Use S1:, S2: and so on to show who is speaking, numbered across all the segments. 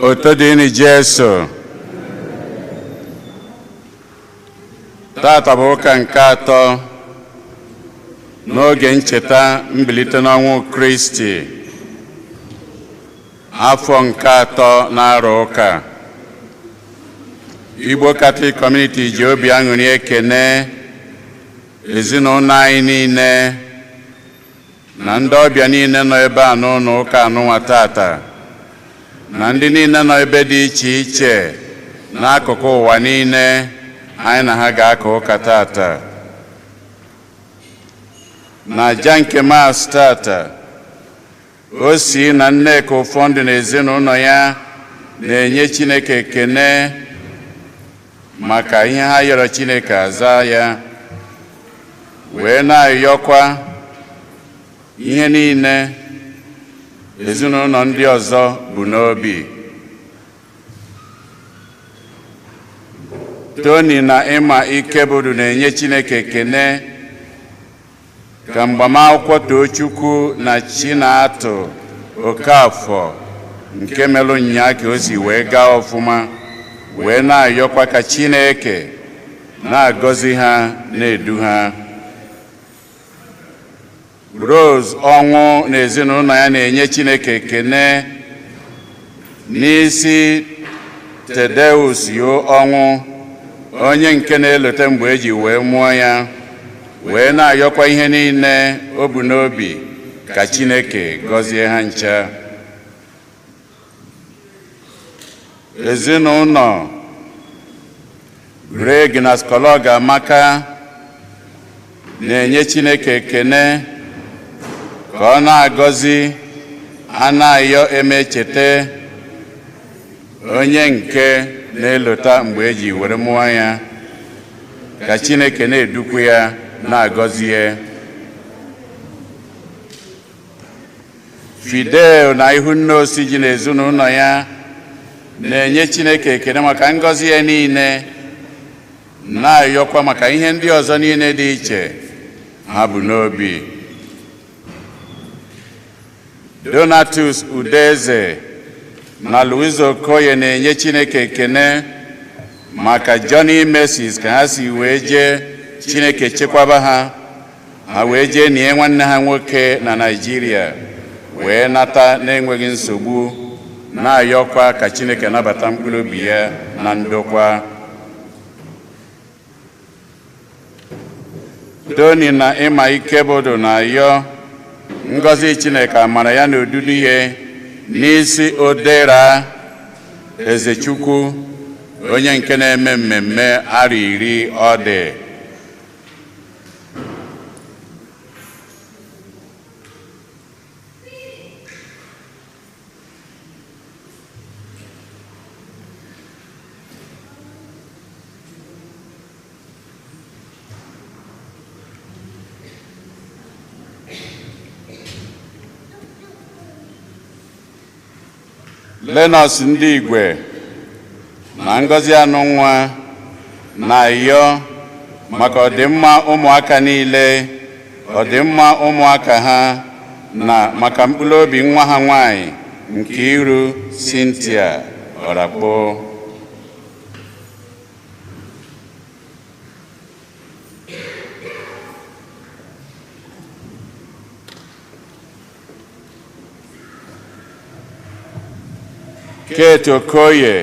S1: Otito dịrị Jesu. Tata bụ ụka nke atọ n'oge ncheta mbilite n'ọnwụ Kristi, afọ nke atọ na-arọ ụka. Igbo Catholic Community ji obi aṅụrị ekene ezinụlọ anyị niile na ndị ọbịa niile nọ ebe a n'ụlọ ụka anụnwa tata, na ndị niile nọ ebe dị iche iche n'akụkụ ụwa niile anyị na ha ga-aka ụka tata. Na aja nke Mass tata, o si na Nneka Ụfọndụ na ezinụlọ ya na-enye Chineke ekene maka ihe ha yọrọ Chineke aza ya, wee na-ayọkwa ihe niile ezinụlọ ndị ọzọ bụ n'obi. Tony na Ịma Ikebudu na-enye Chineke ekene ka mgbamakwụkwọ Tochukwu na Chinatụ Okafọ nke melụ nnyaa ka o si wee gaa ọfụma, wee na-ayọkwa ka Chineke na-agọzi ha, na-edu ha. Rose Ọnwụ na ezinụlọ ya na-enye Chineke ekene n'isi Tedeus Yo Ọnwụ, onye nke na-elote mgbe eji wee mụọ ya, wee na-ayọkwa ihe niile o bu n'obi ka Chineke gọzie ha ncha. Ezinụlọ Greg na Skọlọg Amaka na-enye Chineke ekene ka ọ na-agọzi Anayo Emechete, onye nke na-elota mgbe eji were mụọ ya, ka Chineke na-edukwu ya, na-agọzi ya. Fidel na Ihunne Osiji na ezinụlọ ya na-enye Chineke ekele maka ngọzi ya niile, na-ayọkwa maka ihe ndị ọzọ niile dị iche ha bụ n'obi. Donatus Udeze na Louisa Okoye na-enye Chineke ekene maka Johnny Mercies, ka ha si wee jee Chineke chekwaba ha, ha wee jee nie nwanne ha nwoke na Naịjirịa wee nata n'enweghị nsogbu, na-ayọkwa ka Chineke nabata mkpụrụ obi ya na ndokwa. Tony na Ịma Ikebodo na-ayọ ngọzi Chineke, amara ya na odudu ya n'isi Odera Ezechukwu, onye nke na-eme mmemme arọ 10 ọ dị. Lenọs ndị Igwe na Ngọzi Anụnwa na-ayọ maka ọdịmma ụmụaka niile, ọdịmma ụmụaka ha, na maka mkpụrụ obi nwa ha nwanyị Nkiru Cynthia Ọrakpo. Kate Okoye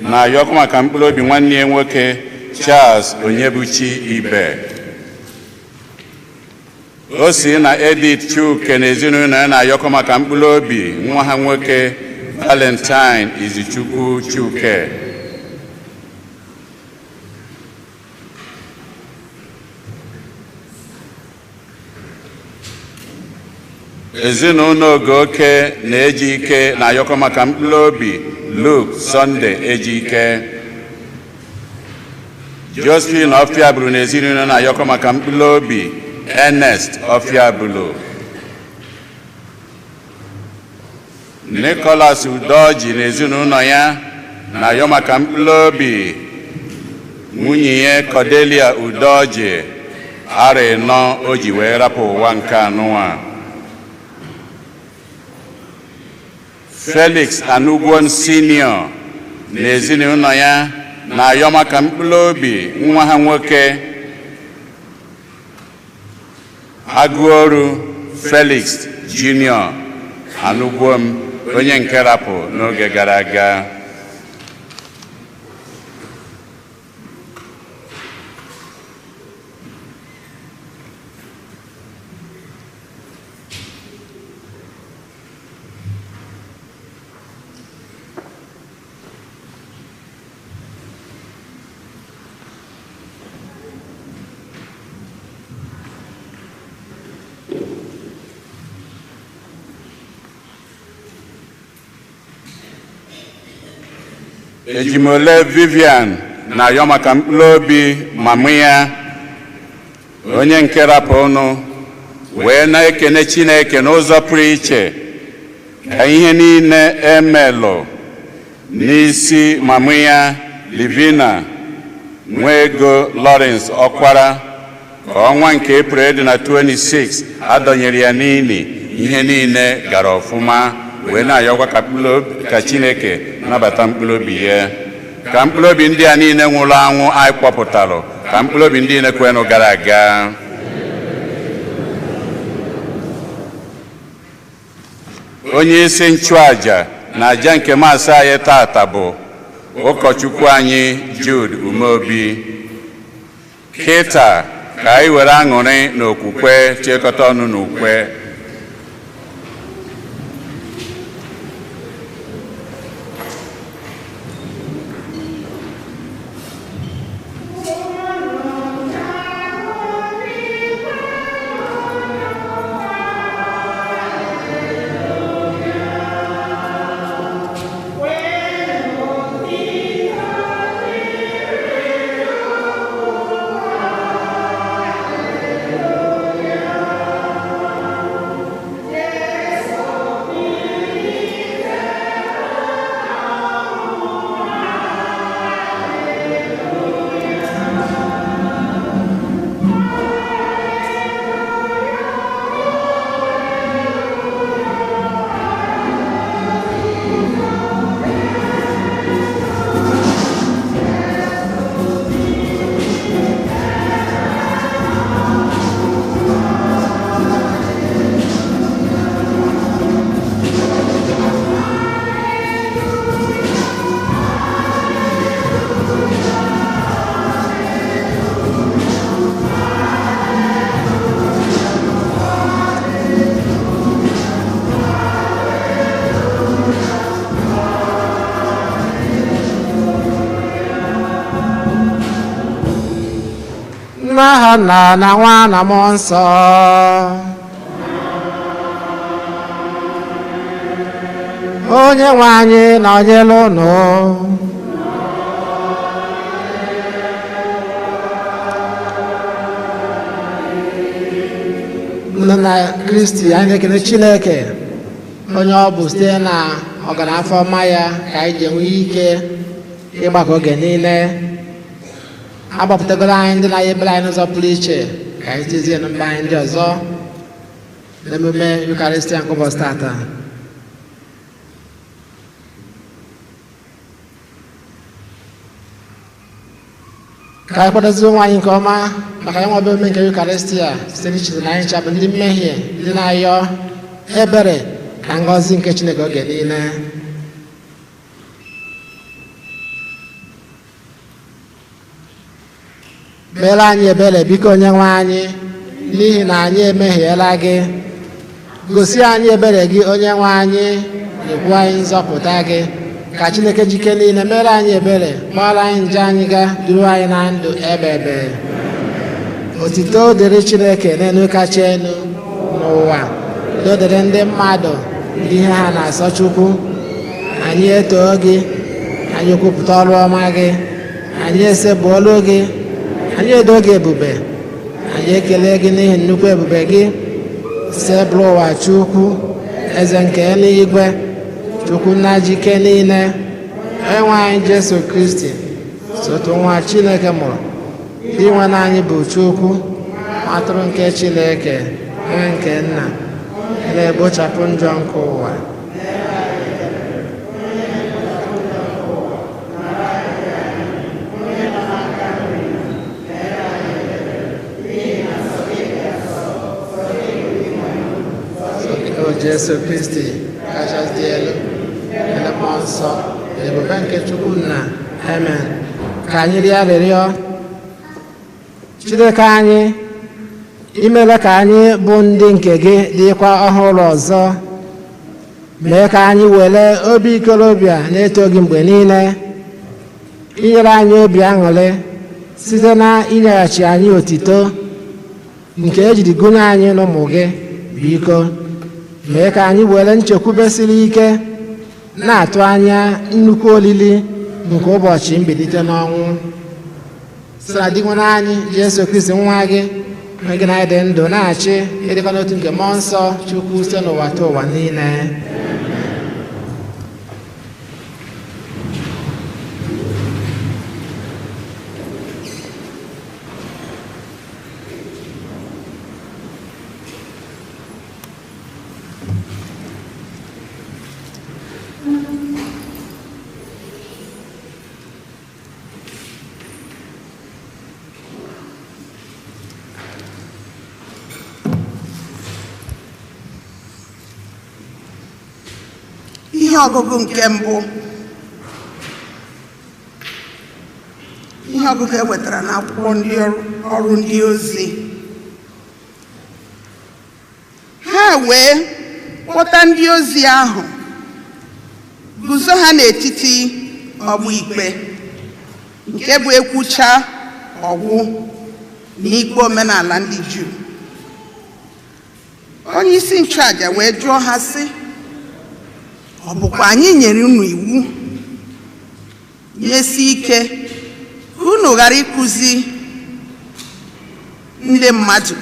S1: na-ayọkwa maka mkpụrụ obi nwanne ya nwoke Charles Onyebuchi Ibe. O si na Edith Chuke na ezinụlọ ya na-ayọkwa maka mkpụrụ obi nwa ha nwoke Valentine Izichukwu Chuke. Ezinụlọ Ogoke na Ejike na-ayọkọ maka mkpụrụ obi Luke Sunday Ejike. Josephine Ọfịabụrụ na ezinụlọ na-ayọkọ maka mkpụrụ obi Ernest Ọfịabụrụ. Nicholas Udoji na ezinụlọ ya na-ayọ maka mkpụrụ obi nwunye ya Cordelia Udoji, arọ 4 o ji wee rapụ ụwa nke anụnwa. Felix Anugwom Senior na ezinụlọ ya na-ayọ maka mkpụrụ obi nwa ha nwoke Agụoru Felix Junior Anugwom, onye nke rapụ n'oge gara aga. Ejimole Vivian na-ayọ maka mkpụrụ obi mama ya, onye nke rapụ ụnụ, wee na-ekene Chineke n'ụzọ pụrụ iche ka ihe niile emelụ n'isi mama ya, Livina Nwego Lawrence Ọkwara, ka ọnwa nke April dị na 26 adọnyere ya n'ili, ihe niile gara ọfụma, wee na-ayọkwa ka ka Chineke nabata mkpụrụ obi ya, ka mkpụrụ obi ndị a niile nwụrụ anwụ anyị kpọpụtalụ, ka mkpụrụ obi ndị niile kwenụ gara aga. Onye isi nchụaja na aja nke Mass anyị tata bụ ụkọchukwu anyị Jude Umeobi. Kịta ka anyị were aṅụrị na okwukwe chịkọta ọnụ n'ukwe.
S2: N'aha Nna na Nwa na Mmụọ Nsọ. Onye nwe anyị nọnyere unu. Nne na Kristi, anyị na-ekele Chineke, onye ọ bụ site na ọganafọ ọma ya ka anyị ji enwe ike ịgbakọ oge niile. Agbapụtagoro anyị ndị na-aya ebere anyị n'ụzọ pụrụ iche, ka anyị tizie na mba anyị ndị ọzọ n'emume Yukaristia nke ụbọchị tata. Ka anyị kwadozie onwe anyị nke ọma maka ya nwebe emume nke Yukaristia site n'icheta na anyị ncha bụ ndị mmehie, ndị na-ayọ ebere na ngọzi nke Chineke oge niile. Meere anyị ebere, biko, onye nwe anyị, n'ihi na anyị emehiela gị. Gosi anyị ebere gị, onye nwe anyị, nyekwu anyị nzọpụta gị. Ka Chineke jike niile mere anyị ebere, gbaghara anyị njọ anyị, ga duru anyị na ndụ ebe ebe. Otito dịrị Chineke n'elu kacha elu. N'ụwa, udo dịrị ndị mmadụ, ndị ihe ha na-asọ Chukwu. Anyị etoo gị, anyị kwupụta ọrụ ọma gị, anyị esebụọlụ gị, anyị edo gị ebube, anyị ekele gị n'ihi nnukwu ebube gị. Sebụrụ ụwa Chukwu, eze nke eluigwe, Chukwu nna jike niile, onye anyị Jesu Kristi, sotu nwa Chineke mụrụ, dị nwe na anyị bụ Chukwu, atụrụ nke Chineke, nwa nke nna, na-egbochapụ njọ nke ụwa. Jesu Kristi kachasị dị elu, ele mmụọ nsọ, na ebube nke Chukwu nna. Amen. Ka anyị rịọ arịrịọ. Chineke anyị, imela ka anyị bụ ndị nke gị dịkwa ọhụrụ ọzọ. Mee ka anyị were obi ikorobịa na-eto gị mgbe niile, inyere anyị obi aṅụrị site na inyeghachi anyị otito nke ejiri gụnye anyị n'ụmụ gị. Biko mee ka anyị were nchekwube siri ike na-atụ anya nnukwu olili nke ụbọchị mbilite n'ọnwụ, site na Dinwenụ anyị Jesu Kristi nwa gị, onye gị na anyị dị ndụ na-achị ịdịkọ n'otu nke mmụọ nsọ Chukwu site n'ụwa ta ụwa niile.
S3: Ihe ọgụgụ nke mbụ, ihe ọgụgụ e wetara n'akwụkwọ ndị ọrụ ndị ozi. Ha wee kpọta ndị ozi ahụ, guzo ha n'etiti ọgbụ ikpe, nke bụ ekwucha ọgwụ n'ikpe omenala ndị Juu. Onye isi nchụaja wee jụọ ha sị, ọ bụkwa anyị nyere unu iwu nyesi ike ka unu ghara ịkụzi ndị mmadụ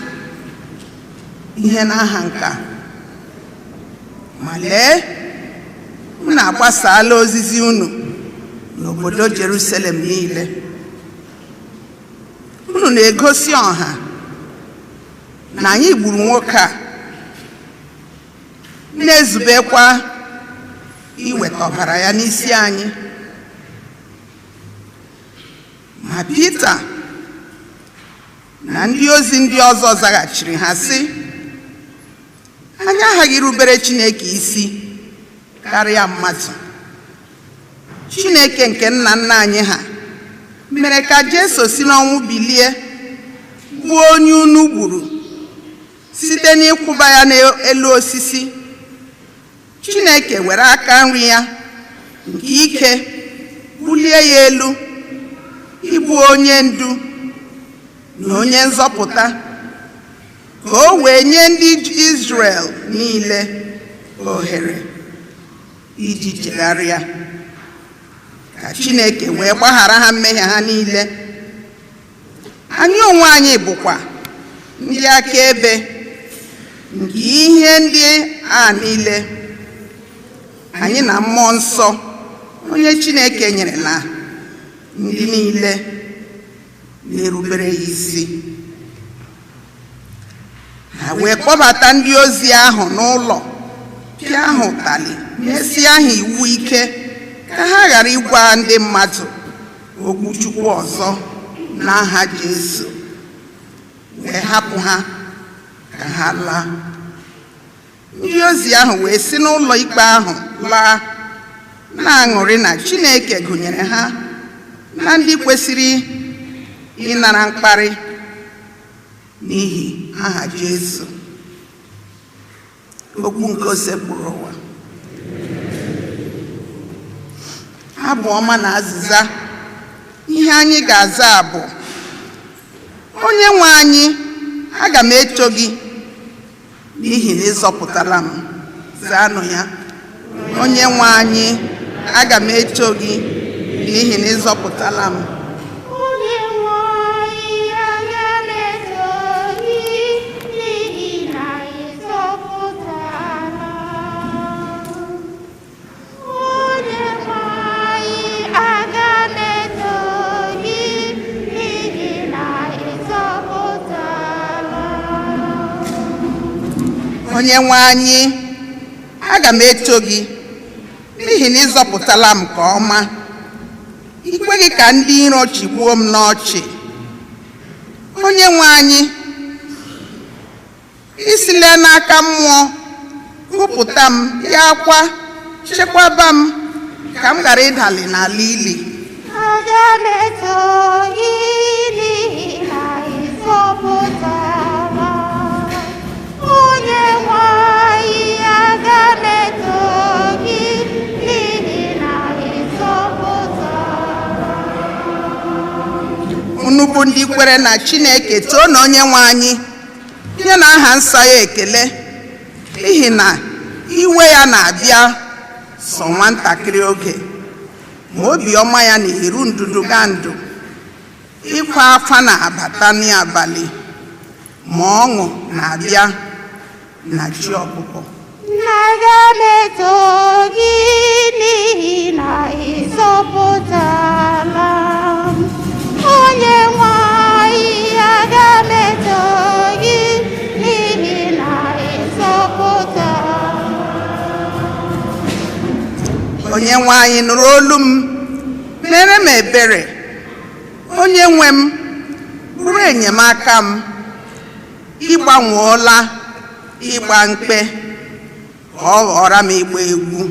S3: ihe n'aha nke a? Ma lee, unu agbasaala ozizi unu n'obodo Jerusalem niile. Unu na-egosi ọha na anyị gburu nwoke a, na-ezubekwa iweta ọbara ya n'isi anyị. Ma Pita na ndị ozi ndị ọzọ zaghachiri ha sị, anyị aghaghị irubere Chineke isi karịa mmadụ. Chineke nke nna nna anyị ha mere ka Jesu si n'ọnwụ bilie, bụ onye unu gburu site n'ịkwụba ya n'elu osisi. Chineke were aka nri ya nke ike bulie ya elu ịbụ onye ndu na onye nzọpụta, ka o wee nye ndị Izrel niile ohere iji chegharịa, ka Chineke wee gbaghara ha mmehie ha niile. Anyị onwe anyị bụkwa ndị akaebe nke ihe ndị a niile, anyị na mmụọ nsọ onye Chineke nyere na ndị niile na-erubere ya isi. Ha wee kpọbata ndị ozi ahụ n'ụlọ, pịa ha ụtalị, nyesie ha iwu ike ka ha ghara ịgwa ndị mmadụ okwu Chukwu ọzọ n'aha Jesu, wee hapụ ha ka ha laa. Ndị ozi ahụ wee si n'ụlọ ikpe ahụ laa, na-aṅụrị na Chineke gụnyere ha na ndị kwesịrị ịnara mkparị n'ihi aha Jesu. Okwu nke Osebụrụ ụwa. Abụ ọma na azịza. Ihe anyị ga-aza bụ, Onye nwe anyị, aga m eto gị n'ihi na ị zọpụtara m. Zaanụ ya. Onye nwe anyị, aga m eto gị n'ihi na ị zọpụtara m.
S4: Onye nwe anyị, aga m eto gị n'ihi na ị zọpụtara m. Onye nwe anyị, aga m eto gị n'ihi na ị zọpụtara m.
S3: Onye nwe anyị, aga m eto gị n'ihi na ị zọpụtala m nke ọma. I kweghị ka ndị iro chịgbuo m n'ọchị. Onye nwe anyị, i sile n'aka mmụọ Gụpụta m ya kwa, chekwaba m ka m ghara ịdali n'ala ili.
S4: Aga m eto gị n'ihi na ị zọpụtara. Onye nwe anyị, aga m eto gị n'ihi na ị zọpụtara.
S3: Unu bụ ndị kwere na Chineke, too na Onye nwe anyị, nye na aha nsọ ya ekele, n'ihi na iwe ya na-abịa sọ nwatakịrị oge, ma obiọma ya na-eru ndudu ga ndụ. Ịkwa akwa na-abata n'abalị, ma ọṅụ na-abịa na chi ọpụpụ.
S4: Aga m eto gị n'ihi na ị zọpụtara m. Onye nwe anyị, aga m eto gị n'ihi na ị zọpụtara.
S3: Onye nwe anyị, nụrụ olu m, mere m ebere. Onye nwe m, bụrụ enyemaka m. Ịgbanweola ịgba mkpe ka ọ ghọọra m ịgba egwu.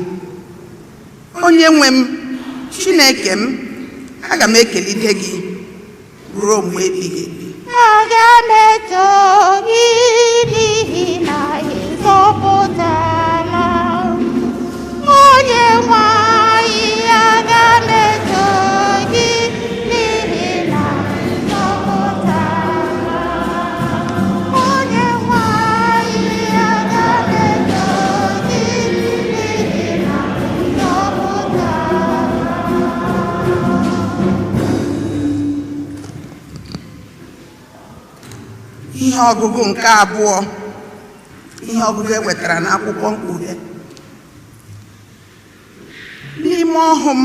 S3: Onye nwe m, Chineke m, aga m ekelide gị ruo mgbe ebighị ebi.
S4: Aga m eto gị n'ihi na ị zọpụtara m. Onye nwe anyị, aga m eto gị n'ihi na ị zọpụtara m. Onye nwe anyị, aga m eto gị n'ihi na ị zọpụtara m.
S3: Ihe ọgụgụ nke abụọ, ihe ọgụgụ e wetara n'akwụkwọ Mkpughe. N'ime ọhụ m,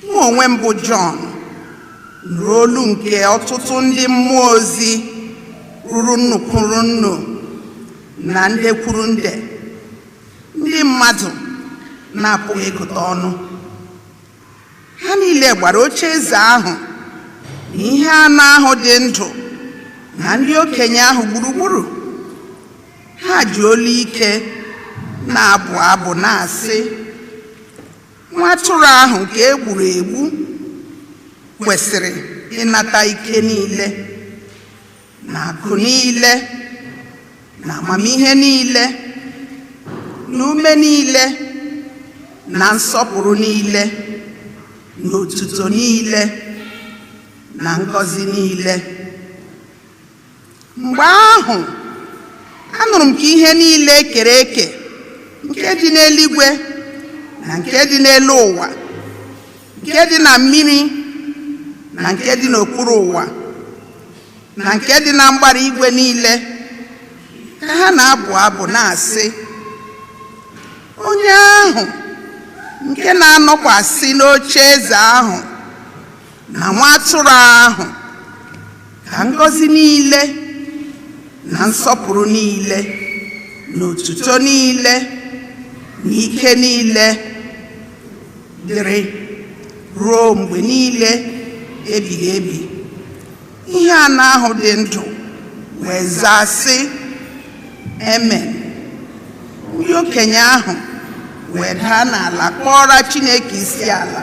S3: mụ onwe m bụ Jọn nụrụ olu nke ọtụtụ ndị mmụọ ozi ruru nnu kwuru nnu na nde kwuru nde, ndị mmadụ na-apụghị ịgụta ọnụ. Ha niile gbara oche eze ahụ na ihe anọ ahụ dị ndụ na ndị okenye ahụ gburugburu. Ha ji olu ike na-abụ abụ na-asị, "Nwa atụrụ ahụ nke e gburu egbu kwesịrị ịnata ike niile na akụ niile na amamihe niile na ume niile na nsọpụrụ niile na otuto niile na ngọzi niile." Mgbe ahụ, anụrụ m ka ihe niile e kere eke nke dị n'eluigwe na nke dị n'elu ụwa, nke dị na mmiri na nke dị n'okpuru ụwa, na nke dị na mgbara igwe niile, ka ha na-abụ abụ na-asị, "Onye ahụ nke na-anọkwasị n'oche eze ahụ na nwa atụrụ ahụ ka ngọzi niile na nsọpụrụ niile na otuto niile na ike niile dịrị ruo mgbe niile ebighị ebi." Ihe anọ ahụ dị ndụ wee zaa sị, "Amen." Ndị okenye ahụ wee daa n'ala kpọọrọ Chineke isi ala.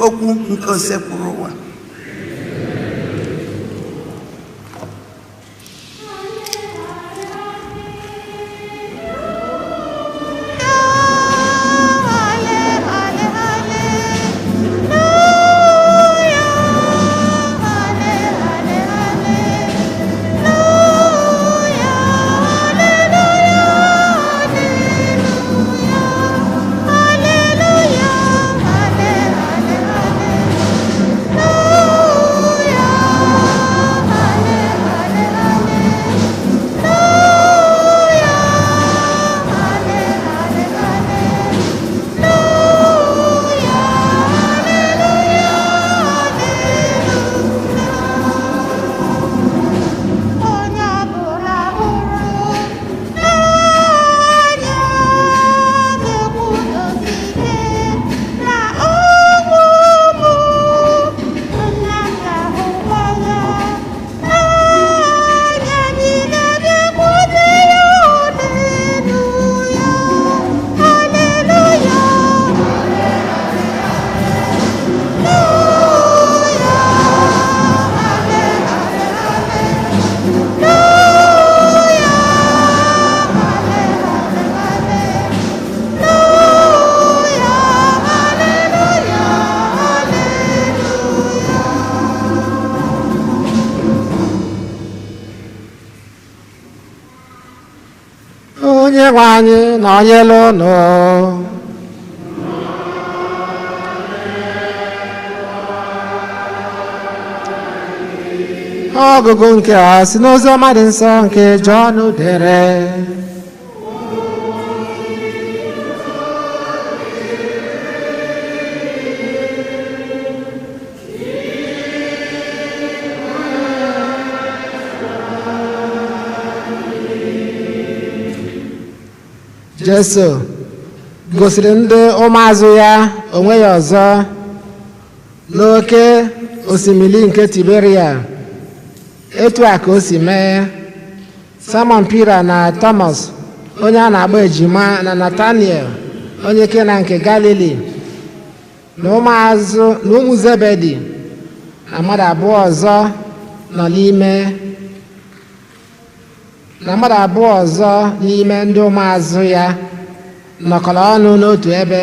S3: Okwu nke Osekwuru ụwa.
S4: Hallelujah.
S2: Onye nwe anyị na onye unu. Ọgụgụ nke a si n'ozi ọma dị nsọ nke Jọn dere. Jesu gosiri ndị ụmụazụ ya onwe ya ọzọ n'oke osimiri nke Tiberia. Etu a ka o si mee: Simon Pita na Thomas onye a na-agba ejima na Nathaniel onye Kena nke Galili na ụmụazụ na ụmụ Zebedi na mmadụ abụọ ọzọ nọ n'ime na mmadụ abụọ ọzọ n'ime ndị ụmụazụ ya nọkọrọ ọnụ n'otu ebe.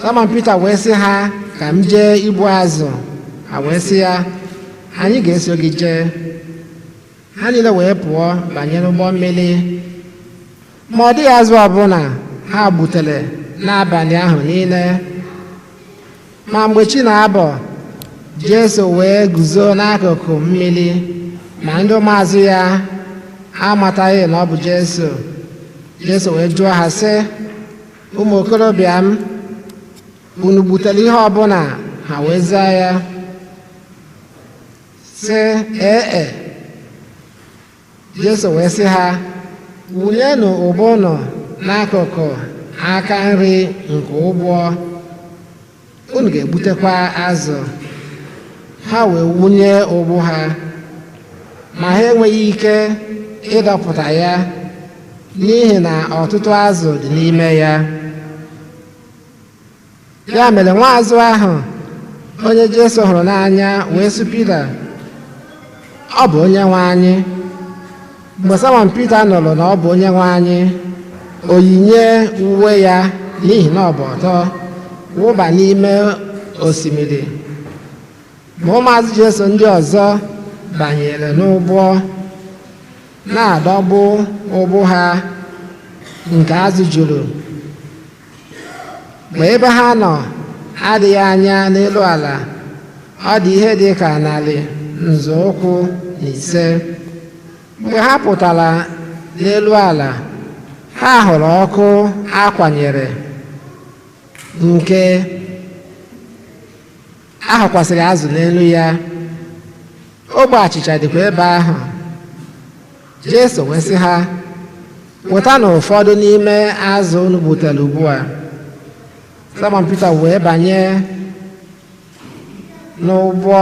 S2: Simon Pita wee sị ha, "Ka m jee igbu azụ." Ha wee sị ya, "Anyị ga-eso gị jee." Ha niile wee pụọ banye n'ụgbọ mmiri, ma ọ dịghị azụ ọbụla ha gbutere n'abalị ahụ niile. Ma mgbe chi na-abọ, Jesu wee guzo n'akụkụ mmiri, ma ndị ụmụazụ ya amataghị na ọ bụ Jesu. Jesu wee jụọ ha sị, "Ụmụ okorobịa m, unu gbutere ihe ọbụla?" Ha wee zaa ya sị, "Ee e." Jesu wee sị ha, "Wụnyenụ ụgbụ unu n'akụkụ aka nri nke ụgbọ, unu ga-egbutekwa azụ." Ha wee wụnye ụgbụ ha, ma ha enweghị ike ịdọpụta ya n'ihi na ọtụtụ azụ dị n'ime ya. Ya mere nwaazụ ahụ onye Jesu hụrụ n'anya wee sị Pita, "Ọ bụ onye nwe anyị." Mgbe Simon Pita nụrụ na ọ bụ onye nwe anyị, o yinye uwe ya, n'ihi na ọ bụ ọtọ, wụba n'ime osimiri. Ma ụmụazụ Jesu ndị ọzọ banyere n'ụgbọ na-adọgbu ụgbụ ha nke azụ juru. Ma ebe ha nọ adịghị anya n'elu ala, ọ dị ihe dị ka 5 nzọụkwụ. Mgbe ha pụtara n'elu ala, ha hụrụ ọkụ akwanyere nke ahụkwasịrị azụ n'elu ya, ogbe achịcha dịkwa ebe ahụ. Jesu wee sị ha, "Wetanụ ụfọdụ n'ime azụ unu gbutere ugbu a." Simon Pita wee banye n'ụgbọ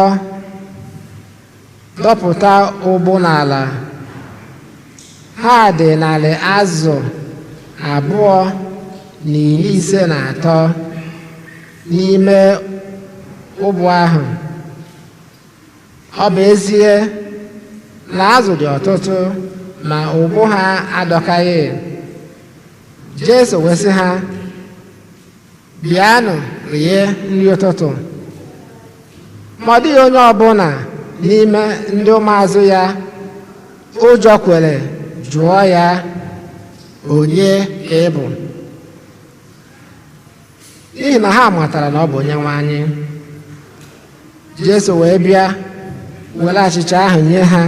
S2: dọpụta ụgbụ n'ala. Ha dị 253 azụ n'ime ụgbụ ahụ. Ọ bụ ezie na azụ dị ọtụtụ, ma ụgbụ ha adọkaghị. Jesu wee sị ha, "Bịanụ rie nri ụtụtụ." Ma ọ dịghị onye ọbụla n'ime ndị ụmụazụ ya ụjọ kwere jụọ ya, "Onye ka ị bụ?" n'ihi na ha matara na ọ bụ onye nwe anyị. Jesu wee bịa were achịcha ahụ nye ha,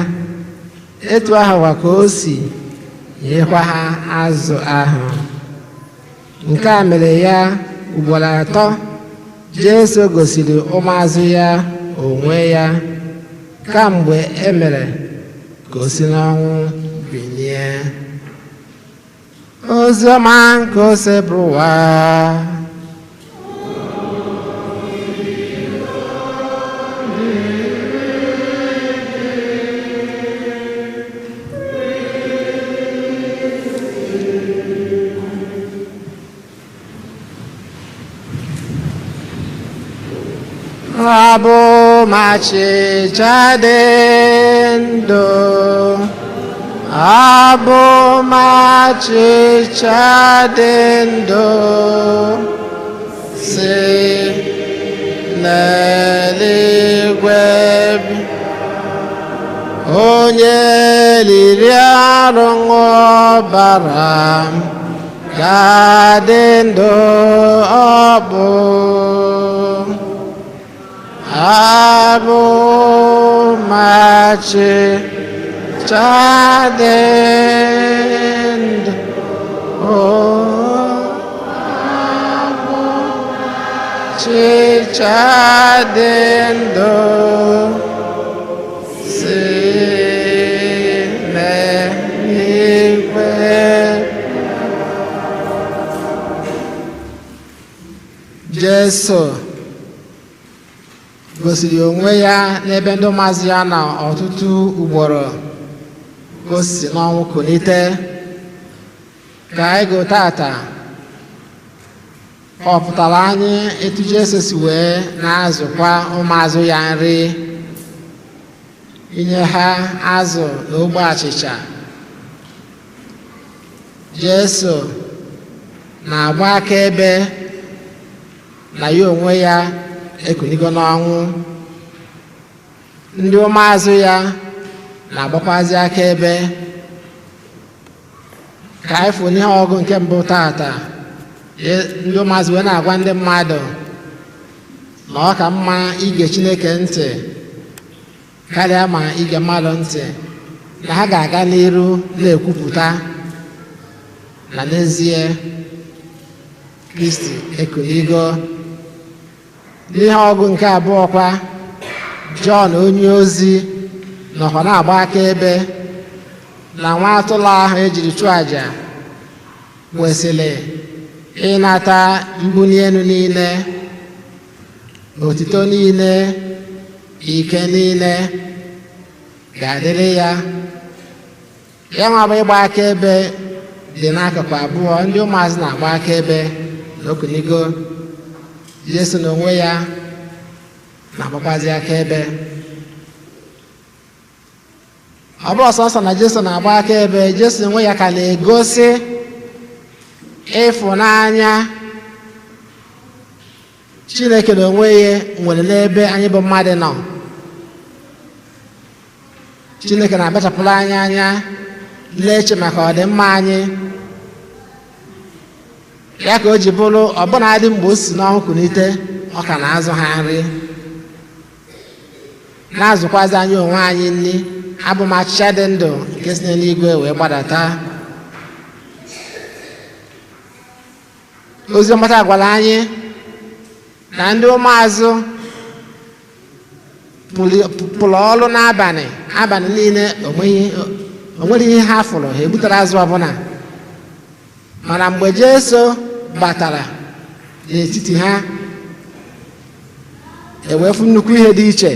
S2: etu ahụ kwa ka o si nyekwa ha azụ ahụ. Nke a mere ya ugboro atọ Jesu gosiri ụmụazụ ya onwe ya kamgbe e mere ka o si n'ọnwụ bilie. Ozi ọma nke Osebụrụwa. Abụ m achịcha dị ndụ, abụ m achịcha dị ndụ si n'eluigwe. Onye riri arụ ọbara m ga-adị ndụ. Ọ bụ abụ m achịcha dị ndụ, abụ achịcha dị ndụ si n'eluigwe. Jesu gosiri onwe ya n'ebe ndị ụmụazụ ya na ọtụtụ ugboro ka o si n'ọnwụ kulite. Ka anyị gụ tata, ọ pụtara anyị etu Jesu si wee na-azụkwa ụmụazụ ya nri, inye ha azụ na ogbe achịcha. Jesu na-agba akaebe na ya onwe ya ekunigo n'ọnwụ. Ndị ụmụazụ ya na-agbakwazi akaebe. Ka anyị fụ n'ihe ọgụ nke mbụ tata, ndị ụmụazụ wee na-agwa ndị mmadụ na ọ ka mma ige Chineke ntị karịa ma ige mmadụ ntị, na ha ga-aga n'iru na-ekwupụta na n'ezie Kristi ekunigo. N'ihe ọgụ nke abụọ kwa, Jọn onye ozi nọkwa na-agba akaebe na nwa atụrụ ahụ ejiri chụọ àjà kwesịrị ịnata mbuli elu niile, otito niile, ike niile ga-adịrị ya. Ya nwa bụ ịgba akaebe dị n'akụkụ abụọ. Ndị ụmụazụ na-agba akaebe na okunigo, Jesu n'onwe ya na-agbakwazi akaebe. Ọ bụrụ sọsọ na Jesu na-agba akaebe, Jesu onwe ya ka na-egosi ịfụnanya Chineke na onwe ya nwere n'ebe anyị bụ mmadụ nọ. Chineke na-akpachapụrụ anyị anya, na-eche maka ọdịmma anyị. Ya ka o ji bụrụ ọbụna adị mgbe o si n'ọnwụ kulite, ọ ka na-azụ ha nri, na-azụkwazi anyị onwe anyị nri. Abụ m achịcha dị ndụ nke si n'eluigwe wee gbadata. Ozi ọma taa gwara anyị na ndị ụmụazụ pụrụ ọrụ n'abalị, abalị niile onweghị ihe ha fụrụ, ha egbutere azụ ọbụla. Mana mgbe Jesu batara n'etiti ha, ewee fụ nnukwu ihe dị iche.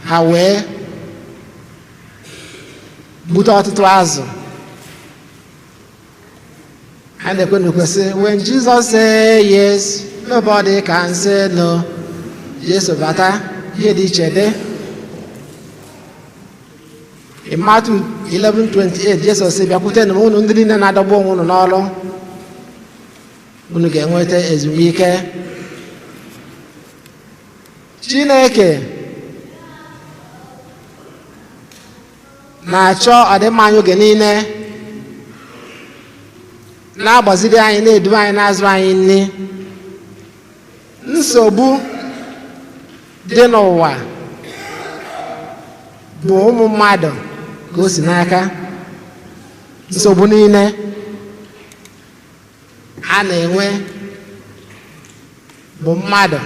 S2: Ha wee gbute ọtụtụ azụ. A na-ekwe n'ukwe sị, "When Jesus say yes, nobody can say no." Jesu bata, ihe dị iche dị. In Matthew 11:28, Jesu sị, "Bịakwutenụ m, unu ndị niile na-adọgbu onwe unu n'ọrụ, unu ga-enweta ezumike." Chineke na-achọ ọdịmma anyị oge niile, na-agbaziri anyị, na-edu anyị, na-azụ anyị nri. Nsogbu dị n'ụwa bụ ụmụ mmadụ ka o si n'aka. Nsogbu niile a na-enwe bụ mmadụ.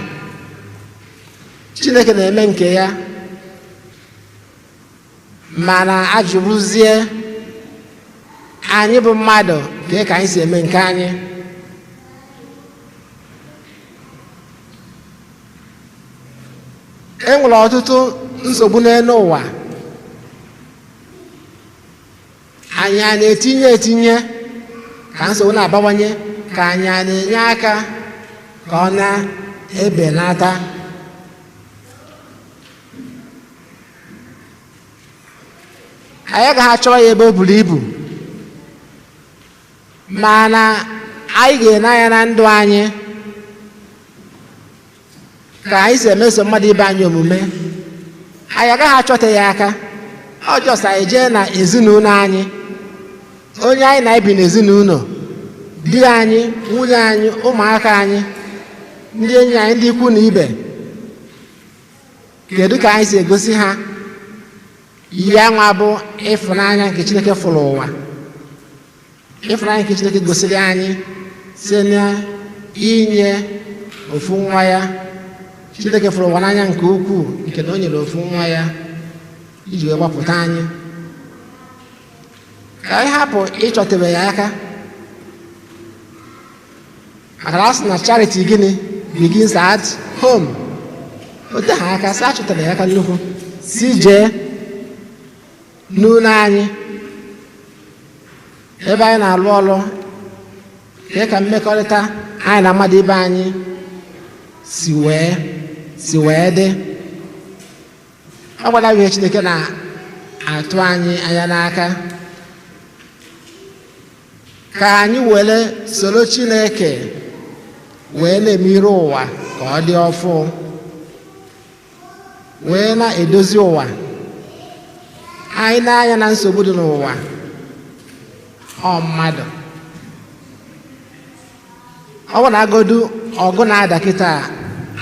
S2: Chineke na-eme nke ya, mana ajụrụzie anyị bụ mmadụ ka ka anyị si eme nke anyị. E nwere ọtụtụ nsogbu n'elu ụwa. Anyị a na-etinye etinye ka nsogbu na-abawanye, ka anyị a na-enye aka ka ọ na-ebenata? Anyị agaghị achọrọ ya ebe o buru ibu, mana anyị ga-ene anya na ndụ anyị. Ka anyị si emeso mmadụ ibe anyị omume, anyị agaghị achọta ya aka. Ọ just anyị jee na ezinụlọ anyị, onye anyị na-ebi n'ezinụlọ, di anyị, nwunye anyị, ụmụaka anyị, ndị enyi anyị, ndị ikwu na ibe, kedu ka anyị si egosi ha ihe anwa bụ ịfụnanya nke Chineke fụrụ ụwa, ịfụnanya nke Chineke gosiri anyị site n'inye ofu nwa ya? Chineke fụrụ ụwa n'anya nke ukwuu nke na o nyere ofu nwa ya iji wee gbapụta anyị. Ka anyị hapụ ịchọtebe ya aka, maka na a sị na charity gịnị begins at home. O te ha aka sị achọtara ya aka nnukwu, si jee n'ụlọ anyị, ebe anyị na-alụ ọlụ, kee ka mmekọrịta anyị na mmadụ ibe anyị si wee dị. Ọ gwara ihe Chineke na-atụ anyị anya n'aka, ka anyị were soro Chineke wee na-emere ụwa ka ọ dị ọfụ, wee na-edozi ụwa anyị. Na-anya na nsogbu dị n'ụwa, ọ mmadụ ọ bụ na agodu ọgụ na-ada kịta,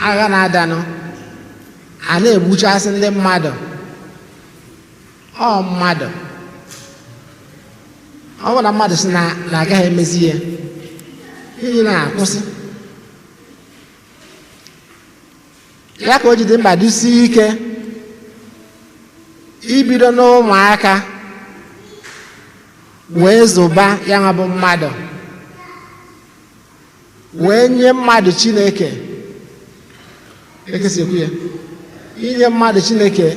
S2: agha na-adanụ, a na-egbuchasị ndị mmadụ, ọ mmadụ. Ọ bụ na mmadụ si na agaghị emezi ya, ihe na-akwụsị ya. Ka o jide mkpa dịsie ike ibido n'ụmụaka wee zụba ya nwa bụ mmadụ, wee nye mmadụ Chineke. Ekesikwu ya, inye mmadụ Chineke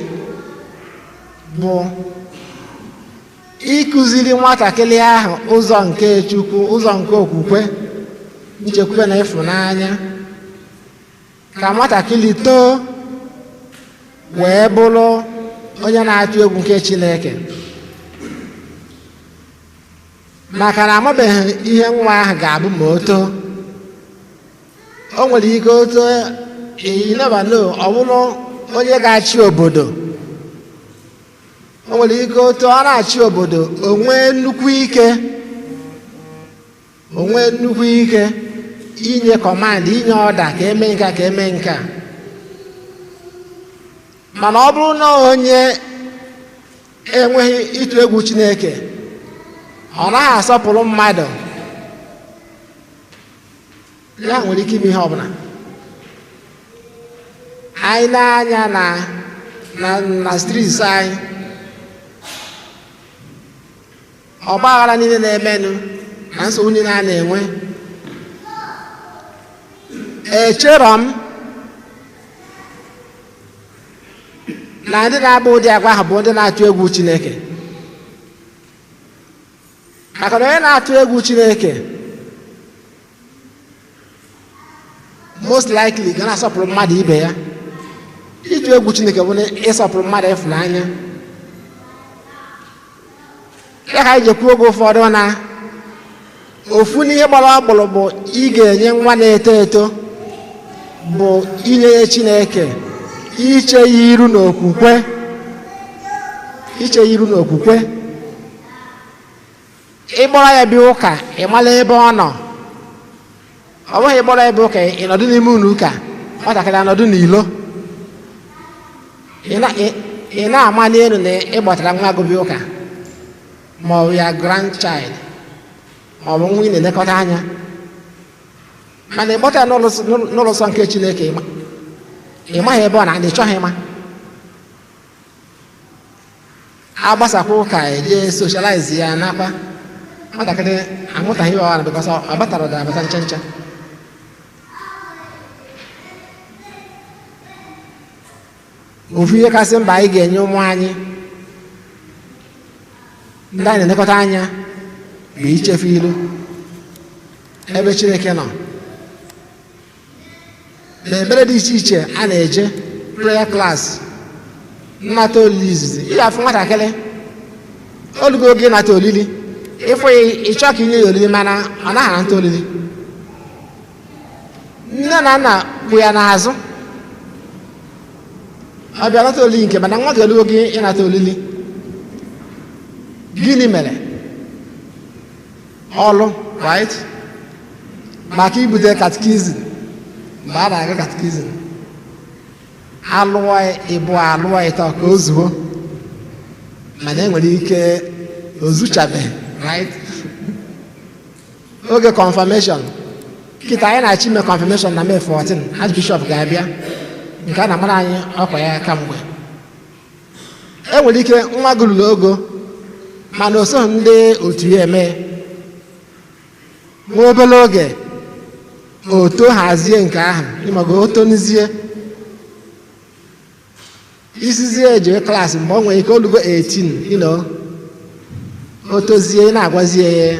S2: bụ ịkụziri nwatakịrị ahụ ụzọ nke Chukwu, ụzọ nke okwukwe, nchekwube na ịfụnanya, ka nwatakịrị too wee bụrụ onye na-atụ egwu nke Chineke. Maka na amabeghị ihe nwa ahụ ga-abụ ma o too. O nwere ike o too, you never know, ọ bụrụ onye ga-achị obodo. O nwere ike otu ọ na-achị obodo, o nwee nnukwu ike, o nwee nnukwu ike inye command, inye order, ka eme nka, ka eme nka. Mana ọ bụrụ na onye enweghị ịtụ egwu Chineke, ọ naghị asọpụrụ mmadụ, ya nwere ike ime ihe ọbụla. Anyị na-anya na streets anyị, ọgba aghara niile na-emenụ na nsogbu niile a na-enwe, echero m na ndị na-agba ụdị agwa ahụ bụ ndị na-atụ egwu Chineke. Maka na onye na-atụ egwu Chineke most likely ga na-asọpụrụ mmadụ ibe ya. Ịtụ egwu Chineke bụ na ịsọpụrụ mmadụ, ịfụnanya ya. Ka anyị ji ekwu oge ụfọdụ na ofu n'ihe gbara ọkpụrụkpụ ị ga-enye nwa na-eto eto bụ inye ya Chineke, iche ya iru n'okwukwe, iche ya iru n'okwukwe. Ịkpọrọ ya bịa ụka, ị mara ebe ọ nọ. Ọ bụghị ịkpọrọ ya bịa ụka, ị nọdụ n'ime ụlọ ụka, nwatakịrị anọdụ n'ilo. Ị na-amali elu na ị kpọtara nwa gị bịa ụka, ma ọ bụ ya grandchild, ma ọ bụ nwa ị na-elekọta anya, mana ị kpọta ya n'ụlọ nsọ nke Chineke, ị maghị ebe ọ na-adị, chọghị ịma. Agbasakwa ụka, eje socialize ya nakwa nwatakịrị amụtaghị ihe ọra, because ọ batara ụda abata ncha ncha. Ofu ihe kasị mkpa anyị ga-enye ụmụ anyị ndị anyị na-elekọta anya bụ ichefu ilu ebe Chineke nọ na ekpere dị iche iche a na-eje, prayer class, nnata olili izizi. Ị ga-afụ nwatakịrị olugo oge ịnata olili, ịfụ ya, ịchọ ka inye ya olili, mana ọ naghị anata olili. Nne na nna kwụ ya n'azụ. Ọ bịa nata olili nke, mana nwa ga-elugo gị ịnata olili. Gịnị mere ọlụ, right? Maka ibute catechism, mgbe a na-aga catechism, alụọ ịbụ, alụọ ịtọ ka o zuo, mana enwere ike ozuchabeghị, right? Oge confirmation kịta, anyị na-achọ ime confirmation na May 14. Archbishop ga-abịa nke a na-amara anyị ọkwa ya kamgbe. Enwere ike nwa gị ruru ogo, mana o soghị ndị otu ya eme. Nwa obere oge oto hazie nke ahụ, ịmago o tonizie, isizie ejewe class mgbe ọ nwere ike olugo 18, o tozie, ị na-agwazie ya,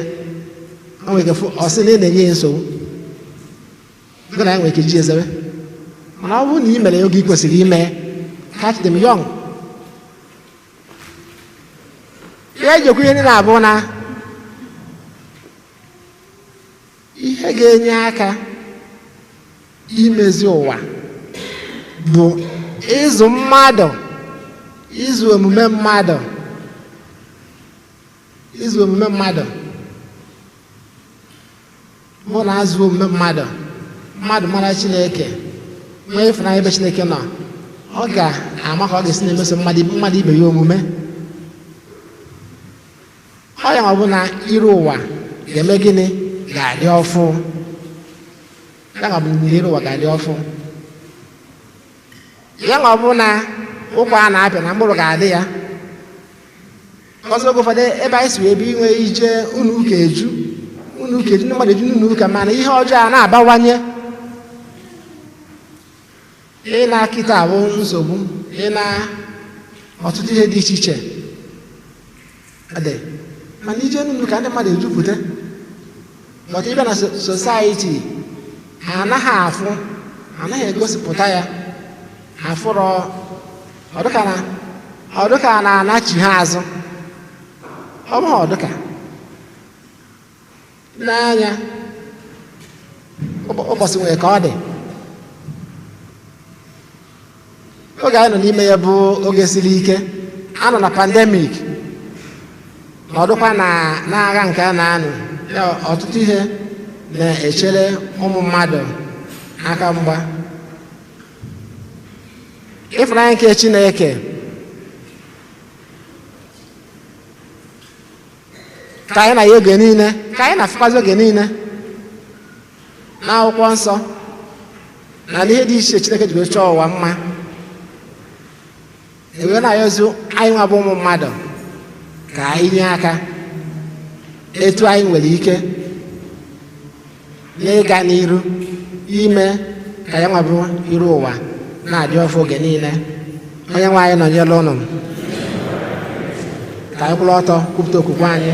S2: o nwere ike ọ sị na ị na-enye ya nsogbu. Gị na ya nwere ike ji ezebe. Mana ọ bụrụ na ị mere ya oge ị kwesịrị ime, catch them young. Ihe ejikwa ihe niile abụ na ihe ga-enye aka imezi ụwa bụ ịzụ mmadụ, ịzụ omume mmadụ, ịzụ omume mmadụ. Bụ na azụ omume mmadụ, mmadụ mara Chineke, nwee ịfụnanya ebe Chineke nọ, ọ ga-ama ka ọ ga-esi na-emeso mmadụ ibe ya omume. Ọ ya ọ bụ na iru ụwa ga-eme gịnị? Ga-adị ọfụ. Ya ọ bụ na iru ụwa ga-adị ọfụ. Ya ọ bụ na ụkwa a na-apịa na mkpụrụ ga-adị ya ọzọ. Oge ụfọdụ, ebe anyị si wee bi, inwe ije unu ụka eju, unu ụka eju, ndị mmadụ eju n'ụlọ ụka, mana ihe ọjọọ a na-abawanye. Ị na-akịta abụ nsogbu, ị na ọtụtụ ihe dị iche iche dị, mana ije n'ụlọ ụka, ndị mmadụ ejupụta. But ịbịa na society, ha anaghị afụ, anaghị egosipụta ya. Afụrọ ọdụka na ọdụka na-anachi ha azụ. Ọ bụghị ọdụka n'anya ụbọchị nwere ka ọ dị. Oge anyị nọ n'ime ya bụ oge siri ike. A nọ na pandemic, na ọdụkwa na n'agha nke a na-anụ ya. Ọtụtụ ihe na-echere ụmụ mmadụ aka mgba. Ịfụnanya nke Chineke ka anyị na ya oge niile, ka anyị na-afụkwazi oge niile n'akwụkwọ nsọ na n'ihe dị iche Chineke ji wee chọọ ụwa mma. Ewee na-ayọzi anyị nwa bụ ụmụ mmadụ ka anyị nye aka etu anyị nwere ike n'ịga n'iru ime ka ya nwa bụ iru ụwa na-adị ọfụ oge niile. Onye nwe anyị nọnyere ụnụ. Ka anyị kwụrụ ọtọ kwupụta okwukwe anyị.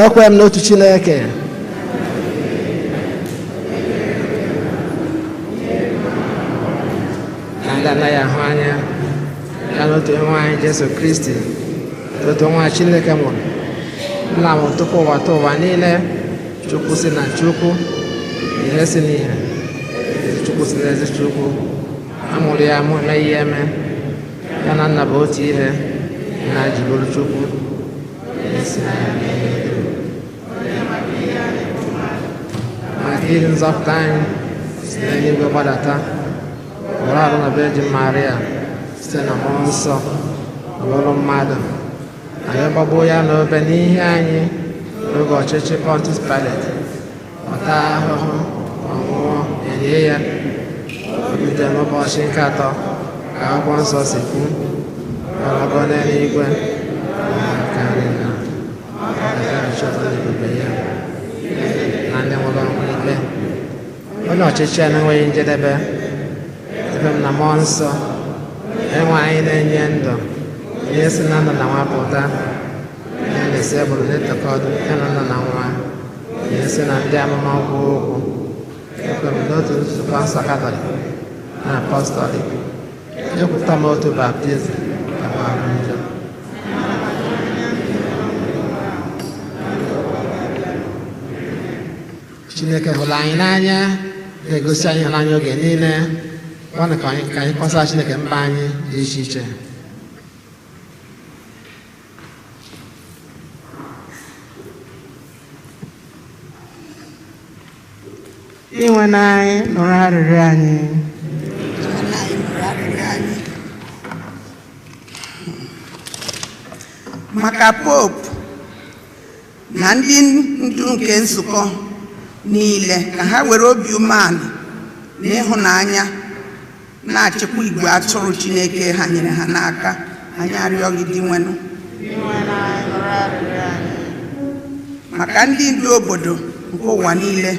S2: Ekwe m n'otu Chineke, na ndị anaghị ahụ anya, ya n'otu nwa anyị Jesu Kristi, otu nwa Chineke mụrụ, nna m tupu ụwa tụ ụwa niile, Chukwu si na Chukwu, ihe si n'ihe, ezi Chukwu si n'ezi Chukwu, a mụrụ ya amụ, eme ihe eme, ya na nna bụ otu ihe, na ji bụrụ Chukwu. Esi na ya maka ihe nzọpụta anyị si n'eluigwe gbadata, were arụ na Virgin Maria, site na mmụọ nsọ bụrụ mmadụ, anyị gbagbuo ya n'obe n'ihe anyị n'oge ọchịchị Pontius Pilate, ọ taa ahụhụ, ọ nwụọ, elie ya, o bilite n'ụbọchị nke atọ ka akwụkwọ nsọ si kwu, ọlago n'eluigwe karịa na ọ ga-achọta n'ebube ya na ndị nwụrụ anwụ ikpe, onye ọchịchị a na-enweghị njedebe. Ebe m na mmụọ nsọ enwe anyị na-enye ndụ, onye si na nna na nwa pụta, onye na-esi ebụrụ na-etokọdụ ya na nna na nwa, onye si na ndị amụma kwuo okwu. Ekwe m n'otu nzukọ nsọ Katọlik na apọstọlik. Ekwupụta m otu baptizim ka gbaghara njọ. Chineke hụrụ anyị n'anya. Na-egosi anyị ịhụnanya oge niile. Gwanụ ka anyị kpọsara Chineke mba anyị dị iche iche.
S5: Inwe anyị, nụrụ arịrịọ anyị.
S3: Anyị nụrụ arịrịọ anyị. Maka Pope na ndị ndu nke nzukọ niile, ka ha were obi umeala na ịhụnanya na-achịkwa igwe atụrụ Chineke ha nyere ha n'aka, anyị arịọ gị, Dinwenụ.
S5: Inwe anyị, nụrụ arịrịọ anyị.
S3: Maka ndị ndu obodo nke ụwa niile,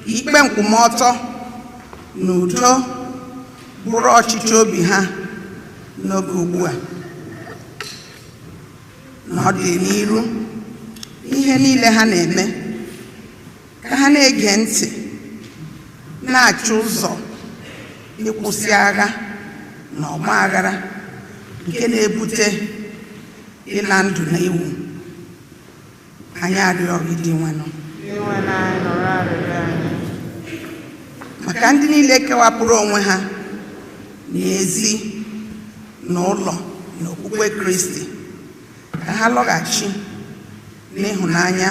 S3: ka ikpe nkwụmọtọ na udo bụrụ ọchịchị obi ha n'oge ugbu a na ọdịnihu, ihe niile ha na-eme, ka ha na-ege ntị na-achọ ụzọ ịkwụsị agha na ọgba aghara nke na-ebute ịla ndụ na iwu, anyị arịọ gị, Dinwenụ.
S5: Inwe anyị, nụrụ arịrịọ anyị.
S3: Maka ndị niile kewapụrụ onwe ha n'ezi na ụlọ na okwukwe Kristi, ka ha lọghachi n'ịhụnanya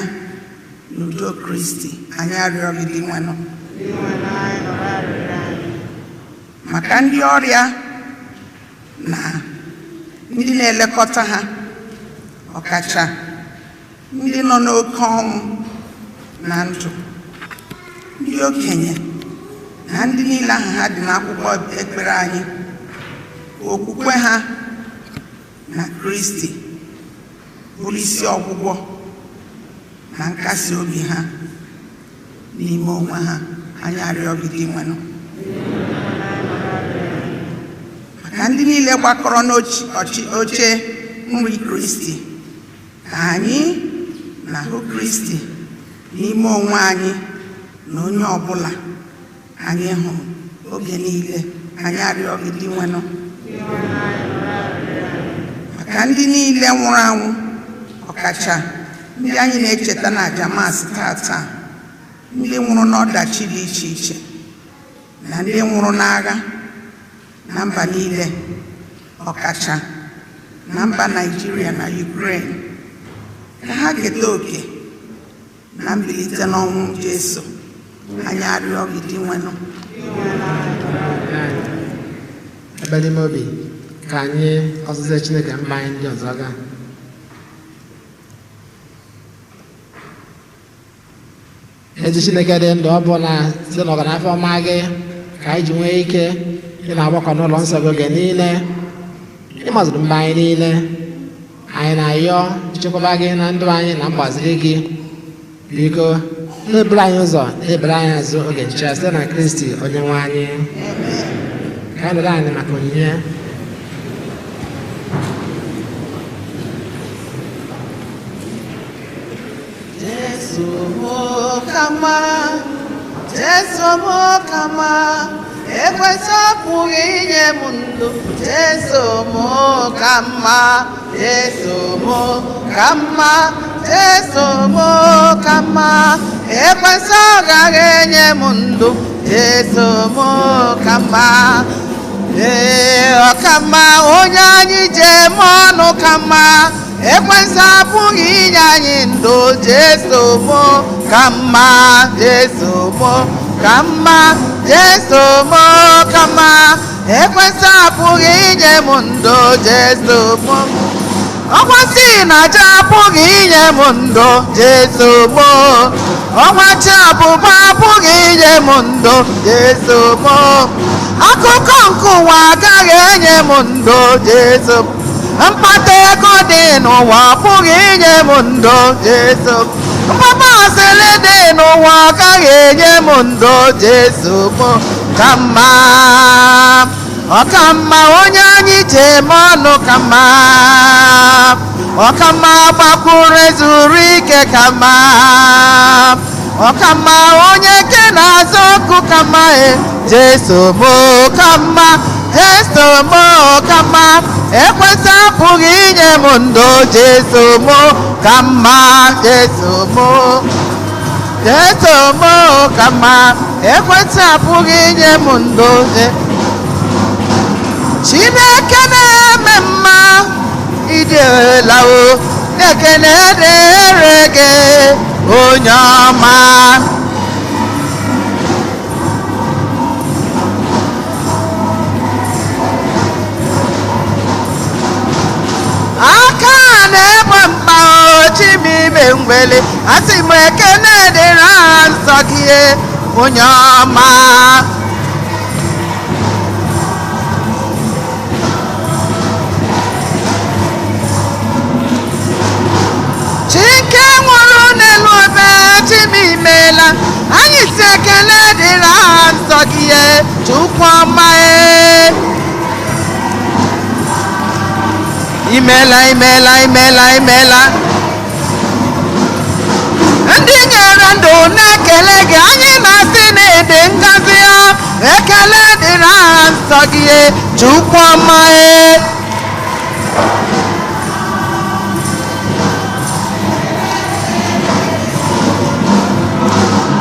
S3: na udo Kristi, anyị arịọ gị, Dinwenụ.
S5: Inwe anyị, nụrụ arịrịọ anyị.
S3: Maka ndị ọrịa na ndị na-elekọta ha, ọkacha ndị nọ n'oke ọnwụ na ndụ, ndị okenye na ndị niile aha ha dị n'akwụkwọ ekpere anyị, ka okwukwe ha na Kristi bụrụ isi ọgwụgwọ na nkasi obi ha n'ime onwe ha, anyị arịọ gị, Dinwenụ. Maka ndị niile gbakọrọ n'oche nri Kristi, ka anyị na-ahụ Kristi n'ime onwe anyị na onye ọbụla anyị hụrụ oge niile, anyị arịọ gị, Dinwenụ. Maka ndị niile nwụrụ anwụ, ọkacha ndị anyị na-echeta na aja Mass tata, ndị nwụrụ n'ọdachi dị iche iche na ndị nwụrụ n'agha na mba niile, ọkacha na mba Naịjirịa na Ukraine, ka ha keta oke na mbilite n'ọnwụ Jesu, anyị arịọ gị, Dinwenụ.
S2: Ebe n'ime obi ka anyị ọzụzụ Chineke mba anyị ndị ọzọ gaa. Ezi Chineke dị ndụ, ọ bụ na site n'ọganafọ ọma gị ka anyị ji nwee ike ị na-agbakọ n'ụlọ nsọ gị oge niile. Ịmazụrụ mba anyị niile. Anyị na-ayọ nchekwaba gị na ndụ anyị na mgbaziri gị. Biko, na-eburu anyị ụzọ, na-ebere anyị azụ oge nche, site na Kristi onye nwe anyị. Ka anyị nọrọ anyị maka onyinye.
S5: Jesu kama, Jesu m kama, ekwesị apụghị inye m ndụ. Jesu m ka mma, Jesu m ka mma, Jesu m ka mma, ekwesị agaghị enye m ndụ. Jesu m ka mma. Ee, ọkamma, onye anyị ji eme ọnụ ka mma, ekwensị apụghị inye anyị ndụ. Jesu m ka mma, Jesu m ka mma, Jesu m ka mma, ekwensị apụghị inye m ndụ. Jesu m, ọkwa si na aja apụghị inye m ndụ. Jesu m, ọkwa chi abụba apụghị inye m ndụ. Jesu m, akụkọ nke ụwa agaghị enye m ndụ. Jesu m, mkpata ego dị n'ụwa apụghị inye m ndụ. Jesu m, mgbaba asịrị dị n'ụwa agaghị enye m ndụ. Jesu m ka mma, ọkamma, onye anyị ji eme ọnụ ka mma, ọkamma, gbakwuru ezuru ike ka mma, ọkamma, onye ke na-azụ ọkụ ka mma. E Jesu m ka mma, Jesu m ka mma, ekwesị apụghị inye m ndụ. Jesu m ka mma, Jesu m, Jesu m ka mma. Ekwentị apụghị inye m ndo. Chineke na-eme mma, idela o, ekele dịrị gị, onye ọma. Aka na-egbe mkpa chimime ngwele, asị m ekele dịrị aha nsọ gị, onye ọma. Chike nwụrụ n'elu obe, chimimela, anyị si ekele dịrị aha nsọ gị, Chukwu ọma. Imela, imela, imela, imela. Ndị nyere ndụ na-ekele gị, anyị na-asị na ịdị ngọzi ya. Ekele dịrị aha nsọ gị, Chukwu ọma.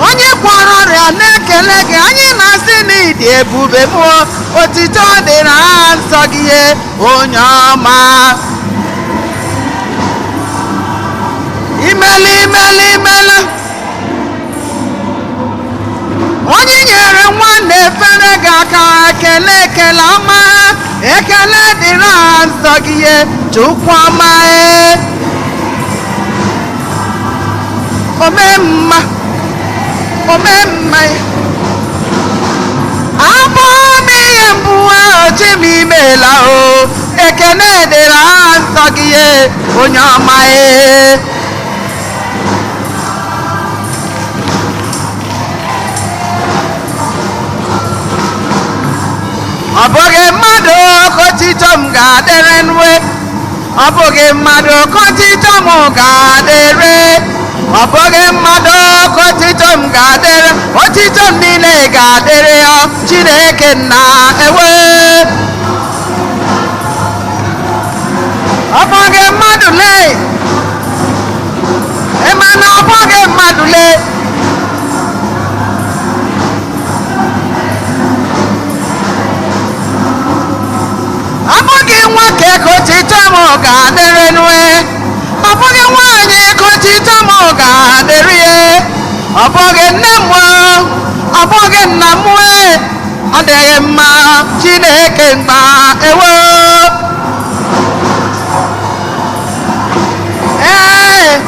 S5: Onye gwọrọ ọrịa na-ekele gị, anyị na-asị na ịdị ebube mụọ, otito dịrị aha nsọ gị, onye ọma. Imela, imela, imela. Onye nyere nwanne efere gị aka, ekele, ekele ọma, ekele dịrị aha nsọ gị, Chukwu ọma. Omemma, omemma, abụ m ihe mbụ ahụ, chi m imela o, ekele dịrị aha nsọ gị, onye ọma. Ọ bụghị mmadụ ka otito m ga-adịrị nwe, ọ bụghị mmadụ ka otito m ga-adịrị, ọ bụghị mmadụ ka otito m ga-adịrị, otito m niile ga-adịrị ya Chineke nna ewe. Ọ bụghị mmadụ lee, ịma na ọ bụghị mmadụ lee. Ọ bụghị nwoke ka otito m ga-adịrị nwe, ọ bụghị nwaanyị ka otito m ga-adịrị ya, ọ bụghị nne m, ọ bụghị nna m, ọ dịghị mma Chineke mgba ewo. Ee,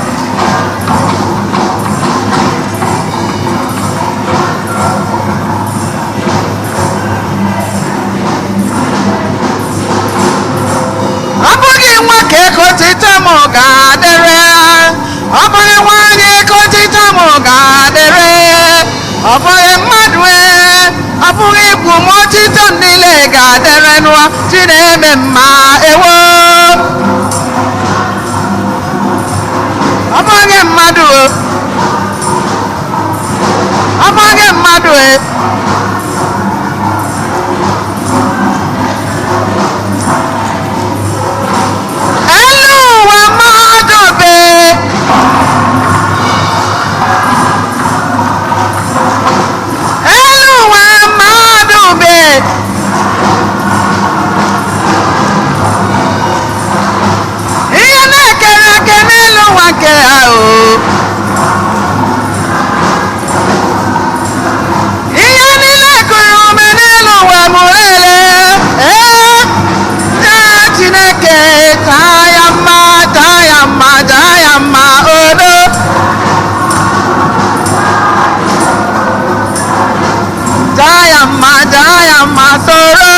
S5: ọ bụghị nwoke ka otito m ga-adịrị, ọ bụghị nwaanyị ka otito m ga-adịrị, ọ bụghị mmadụ, ọ bụghị ikwu m, otito m niile ga-adịrị nụọ Chineme mma ewo. Ọ bụghị mmadụ, ọ bụghị mmadụ. Elu ụwa mmadụ be, elu ụwa mmadụ be, ihe na-ekere eke n'elu ụwa nke ha o, ihe niile kụrụ ume n'elu ụwa mụrụ ele. Ee, ee, Chineke taa ya mma, taa ya mma, taa ya mma odo. Taa ya mma, taa ya mma soro.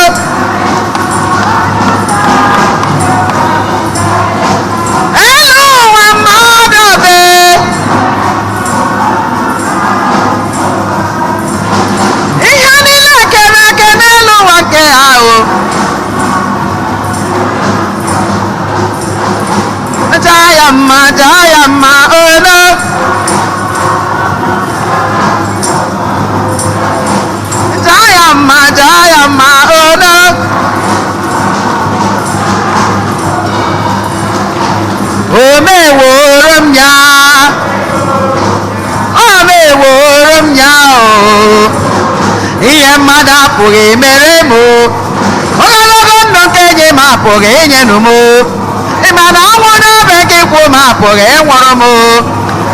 S5: Elu ụwa mmadụ be, ihe niile kere eke n'elu ụwa nke ha o. Jaa ya mma, jaa ya mma olo. Jaa ya mma, jaa ya mma olo. O meworo m ya, o.
S6: meworo m ya o. Ihe mmadụ apụghị mere m o. Ogologo ndụ nke enyi m apụghị inyenụ m o. Ị ma na ọnwụ n'obe nke ikwu m apụghị ịnwụrụ m o.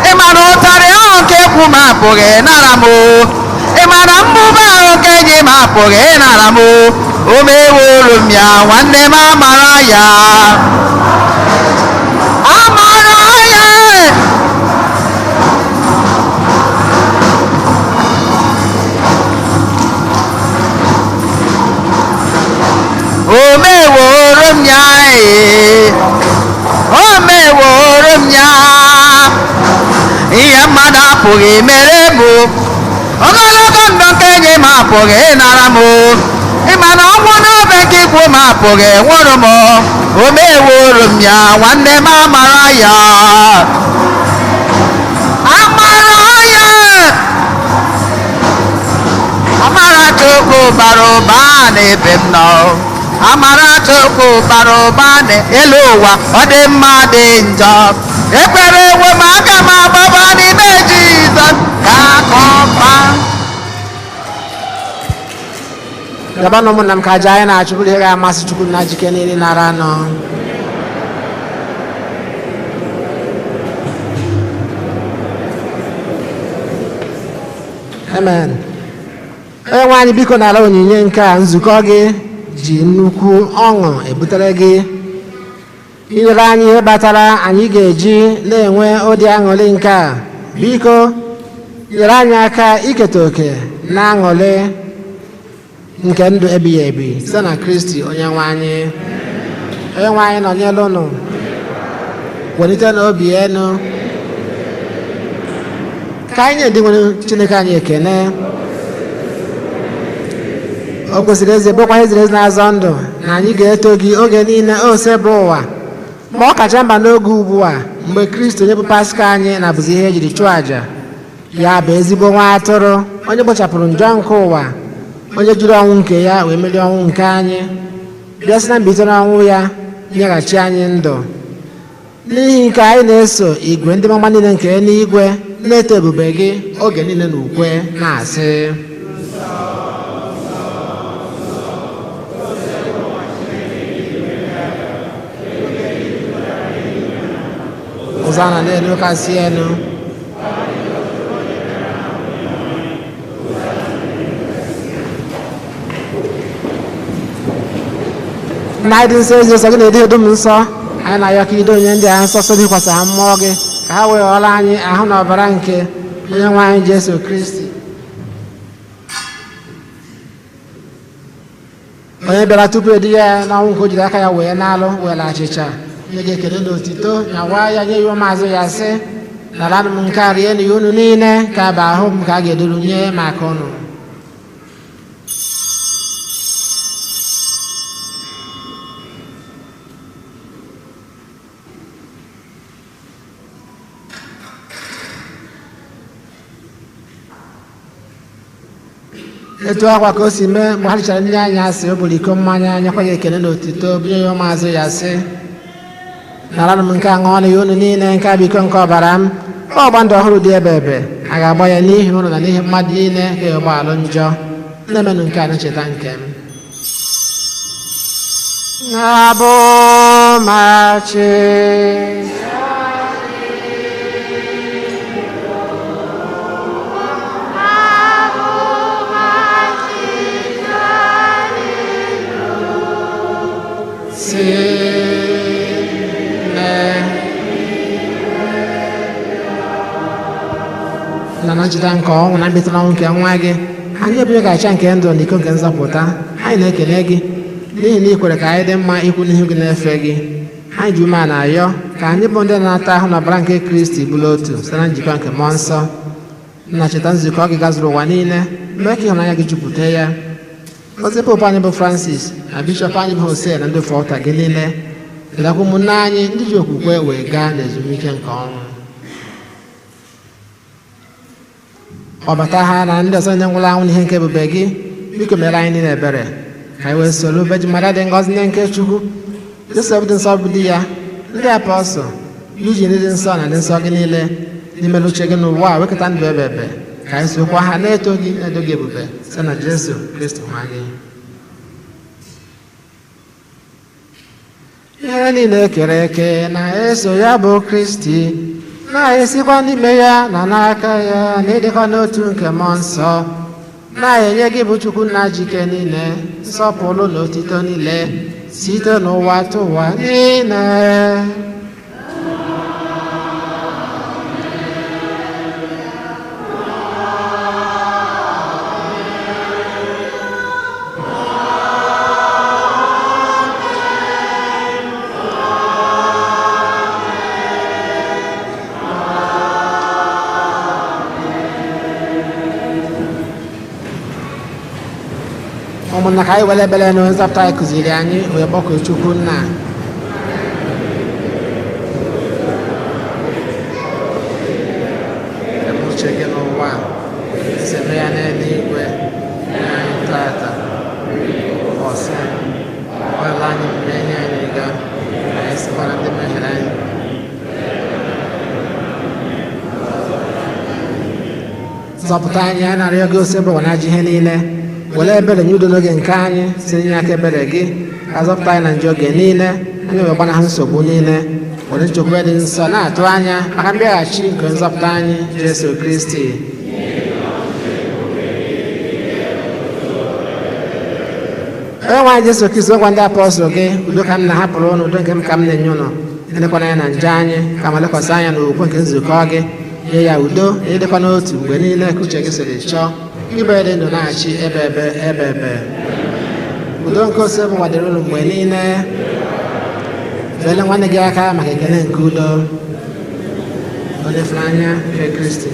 S6: Ị ma na ụtarị ahụ nke ikwu m apụghị ịnara m o. Ị ma na mmụba ahụ nke enyi m apụghị ịnara m o. O meworo m ya, nwanne m, amara ya, amara ya. O meworo m ya ee. O meworo m ya. Ihe mmadụ apụghị mere m o. Ogologo ndụ nke enyi m apụghị ịnara m o. Ị ma na ọnwụ n'obe nke ikwu m apụghị nwụrụ m o. O meworo m ya, nwanne m, amara ya, amara ya. Amara Chukwu bara ụba n'ebe m nọ. Amara Chukwu bara ụba n'elu ụwa. Ọ dị mma, dị njọ, ekwere ewe m, aka m agbaba n'ime Jizọs ka akọpa.
S2: Gaba na ụmụnna m, ka aja anyị na-achụ bụrụ ihe ga-amasị Chukwu na jike niile nara anọ. Amen. Onye nwe anyị, biko nara onyinye nke a nzukọ gị ji nnukwu ọṅụ ebutere gị. Inyere anyị ihe kpatara anyị ga-eji na-enwe ụdị aṅụrị nke a, biko nyere anyị aka iketa oke na aṅụrị nke ndụ ebighị ebi site na Kristi onye nwe anyị. Onye nwe anyị nọnyere unu. Welite n'obi enu. Ka anyị na-edi nwere Chineke anyị ekene. O kwesịrị eze, bụkwa ihe ziri ezi na-azọ ndụ na anyị ga-eto gị oge niile, ose bụ ụwa, ma ọ kacha mba n'oge ugbu a mgbe Kristi onye bụ Paska anyị na-abụzi ihe ejiri chụọ àjà. Ya bụ ezigbo nwa atụrụ onye kpochapụrụ njọ nke ụwa, onye jiri ọnwụ nke ya wee merie ọnwụ nke anyị, bịa sị na mbilite n'ọnwụ ya nyeghachi anyị ndụ. N'ihi nke anyị na-eso igwe ndị mama niile nke eluigwe na-eto ebube gị oge niile na ukwe na-asị: Hosana n'elu kasị elu. Nna anyị dị nsọ, ezi nsọ gị na-edo edo m nsọ. Anyị na-ayọ ka ido onye ndị a nsọ so bikwasị ha mmụọ gị, ka ha wee ghọrọ anyị ahụ na ọbara nke onye nwe anyị Jesu Kristi, onye bịara tupu edi ya n'ọnwụ nke o jiri aka ya wee na-alụ, were achịcha nye gị ekele na otito, nyawa ya, nye ya ụmụazụ ya, sị: "Naranụ m nke a, rienụ ya unu niile, ka bụ ahụ m ka a ga-eduru nye maka unu." Etu akwa ka o si mee mgbe ha richara nri anyasị, o buru iko mmanya, nyekwa ya ekele na otito, bunye ya ụmụazụ ya, sị: "Naranụ m nke a, ṅụọnụ ya unu niile, nke a bụ iko nke ọbara m, ọgba ndụ ọhụrụ dị ebe ebe a ga-agba ya n'ihi unu na n'ihi mmadụ niile ga-egba alụ njọ. Na-emenụ nke a na ncheta nke m." Abụ machi. Si ne na na njide nke ọnwụ na mbilite n'ọnwụ nke nwa gị, anyị ebunye ga-acha nke ndụ na iko nke nzọpụta. Anyị na-ekele gị n'ihi na ị kwere ka anyị dị mma ikwu n'ihu gị na-efe gị. Anyị ji umeala ayọ ka anyị bụ ndị na-ata ahụ na ọbara nke Kristi bụrụ otu site na njikọ nke mmụọ nsọ. Nna, cheta nzukọ gị gazuru ụwa niile, mee ka ịhụnanya gị jupụta ya. Ozi Popu anyị bụ Francis na Bishọp anyị bụ Hosea na ndị ofe gị niile, kelekwa ụmụnne anyị ndị ji okwukwe wee gaa n'ezumike nke ọnwụ, kpọbata ha na ndị ọzọ ndị nwụrụ anwụ n'ihe nke ebube gị. Biko mere anyị niile ebere, ka anyị wee soro Virgin Maria dị ngọzi, nne nke Chukwu, Josef dị nsọ bụ di ya, ndị apọstụl, iji ndị dị nsọ na ndị nsọ gị niile n'ime uche gị n'ụwa a wekọta ndụ ebe ebe. Ka anyị sokwa ha na-eto gị, na-edo gị ebube site na Jesu Kristi nwa gị. Ihe niile kere eke na-eso ya bụ Kristi, na-esikwa n'ime ya na n'aka ya na ịdịkọ n'otu nke mmụọ nsọ, na-enye gị bụ Chukwu nna jike niile nsọpụrụ na otito niile site n'ụwa tụwa niile. Ụmụnna, ka anyị were ebere na onye nzọpụta anyị kụziri anyị wee gbakọ Chukwu nna. Ebe uche gị n'ụwa esi eme ya n'eluigwe. Nye anyị tata ọsị ọla anyị mmehie anyị ga anyị sịkwara ndị mehiere anyị. Zọpụta anyị, anyị na-arịọ gị, ose bụ na ajọ ihe niile. Were ebere nye udo n'oge nke anyị, si nye aka ebere gị ka zọpụta anyị na njọ oge niile, anyị wee gbanahụ nsogbu niile, were nchekwube dị nsọ na-atụ anya maka mbịaghachi nke nzọpụta anyị Jesu Kristi. Onye nwe anyị Jesu Kristi, gwa ndị apọstụl gị, udo ka m na-ahapụrụ ụnụ, udo nke m ka m na-enye ụnụ. Elekwana anya na njọ anyị, ka ma lekwasị anya n'okwukwe nke nzukọ gị. Nye ya udo na ịdịkwa n'otu mgbe niile ka uche gị siri chọọ, ibe dị ndụ na-achị ebe ebe ebe ebe. Udo nke ose bụ nwadere unu mgbe niile. Fele nwanne gị aka maka ekele nke udo. Onye ịfụnanya nke Kristi.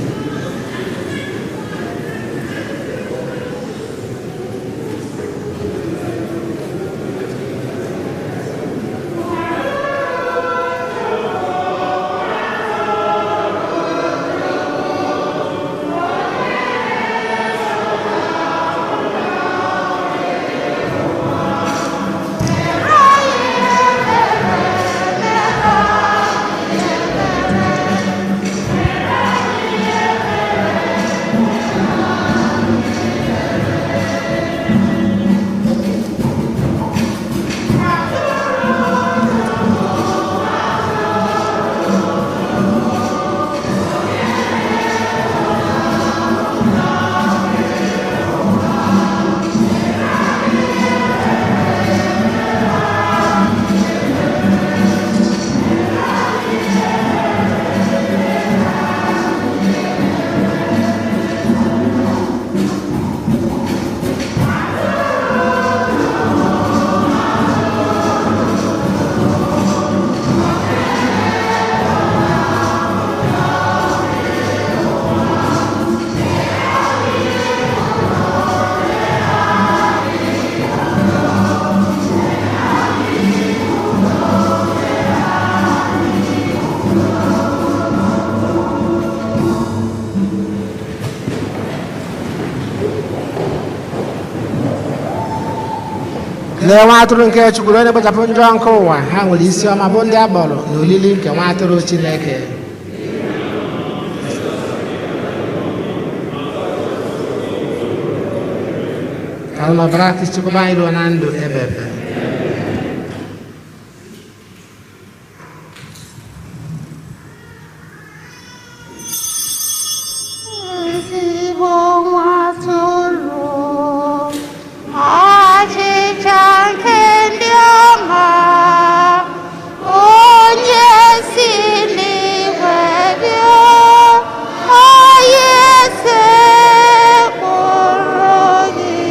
S2: Lee nwa atụrụ nke Chukwu, onye na-ekpochapụ njọ nke ụwa. Ha nwere isi ọma bụ ndị a kpọrọ n'olili nke nwa atụrụ Chineke. Ka ọbara Kristi chekwaba anyị ruo na ndụ ebe ebe.
S4: Ezigbo nwa atụrụ, achịcha nke ndị ọma, onye si n'igwe bịa, onye sekpụrụ gị.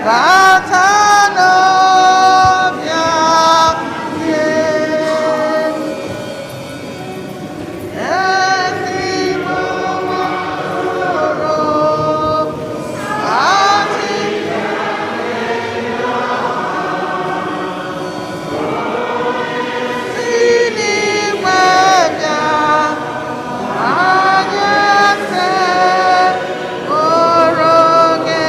S5: Bata n'obi anyị. Ezigbo nwa atụrụ, achị si n'igwe bịa, anyị ese bụrụ gị.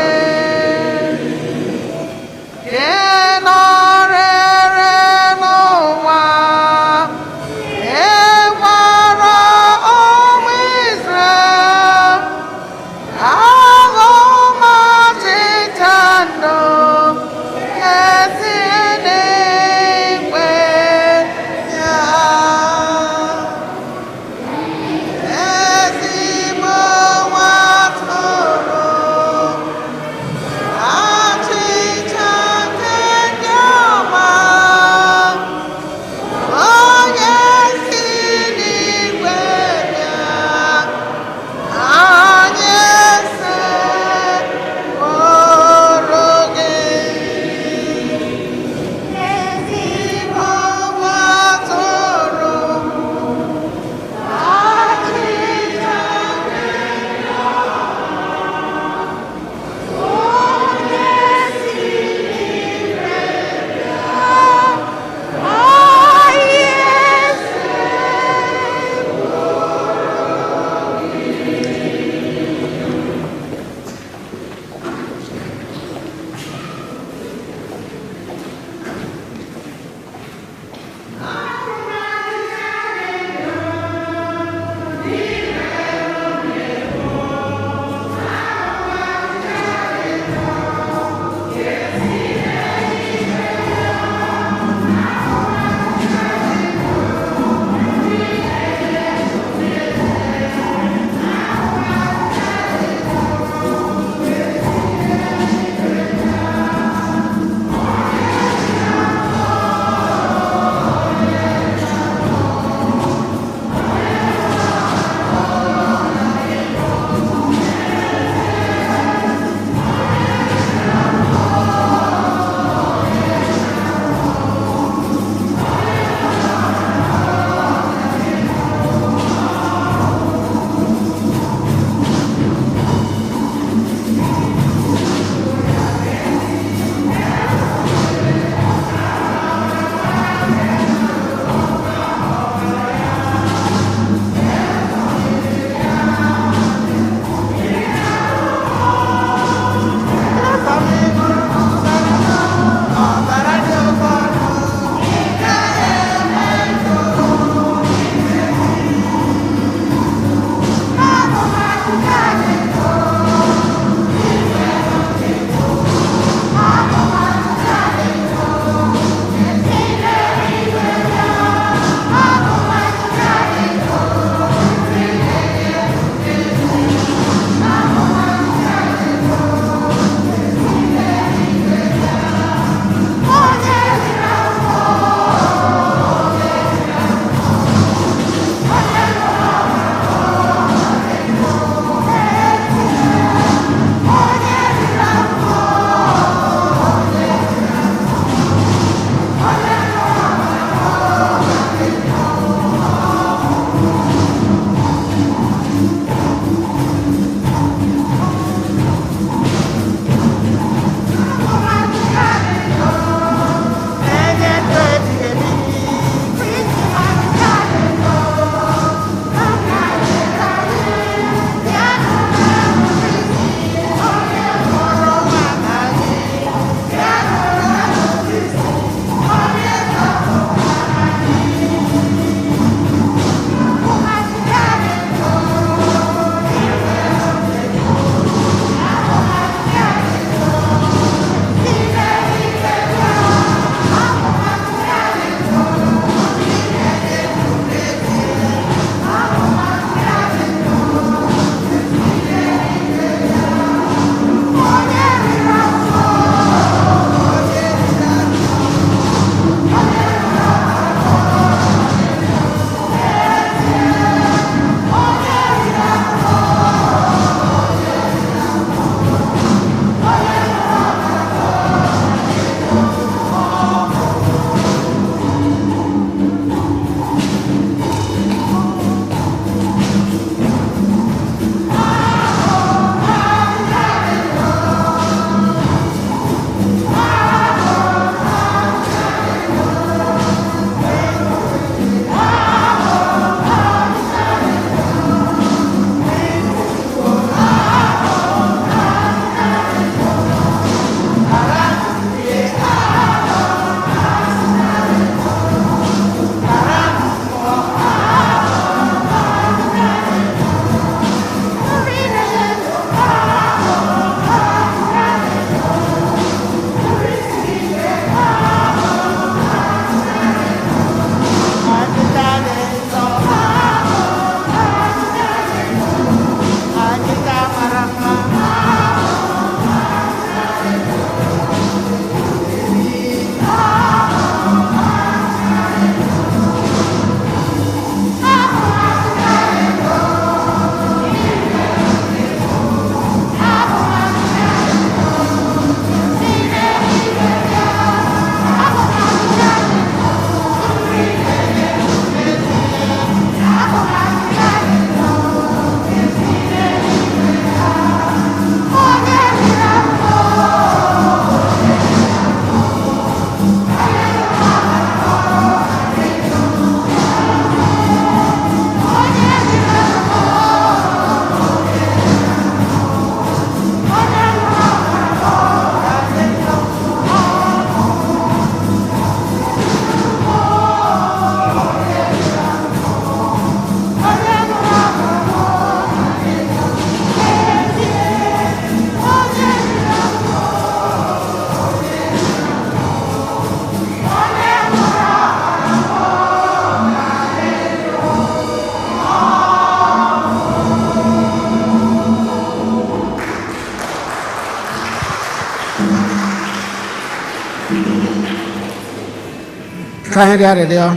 S2: Ka anyị rịọ arịrịọ.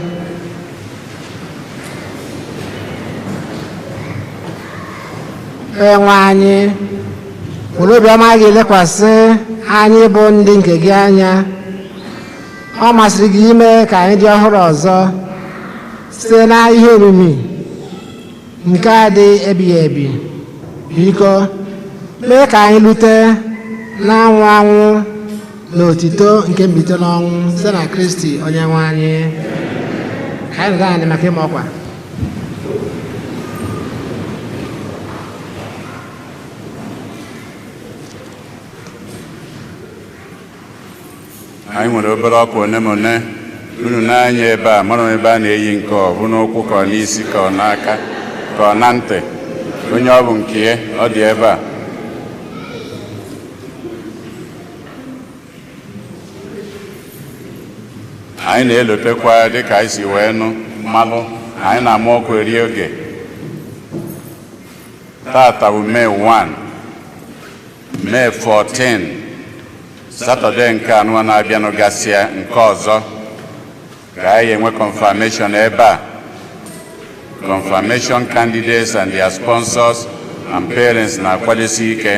S2: Onyenwe anyị, were obiọma gị lekwasị anyị bụ ndị nke gị anya. Ọ masịrị gị ime ka anyị dị ọhụrụ ọzọ site na ihe omimi nke a dị ebighị ebi. Biko mee ka anyị lute na-anwụ anwụ na otito nke mbilite n'ọnwụ site na Kristi Onyenwe anyị. Ka anyị nọdụ anyị maka ịma ọkwa.
S1: Anyị nwere obere ọkwa one ma one. Unu na-anya ebe a mara ebe a na-eyi nke ọ bụ n'ụkwụ, ka ọ n'isi, ka ọ n'aka, ka ọ na ntị. Onye ọ bụ nke ya, ọ dị ebe a. Anyị na-elotekwa dịka anyị si wee nụ mmalụ anyị na-ama ọkụ eri oge. Tata bụ May 1, May 14, Saturday nke anọ na-abịanụ gasịa nke ọzọ, ka anyị enwe confirmation ebe a. Confirmation candidates and their sponsors and parents na-akwadosi ike.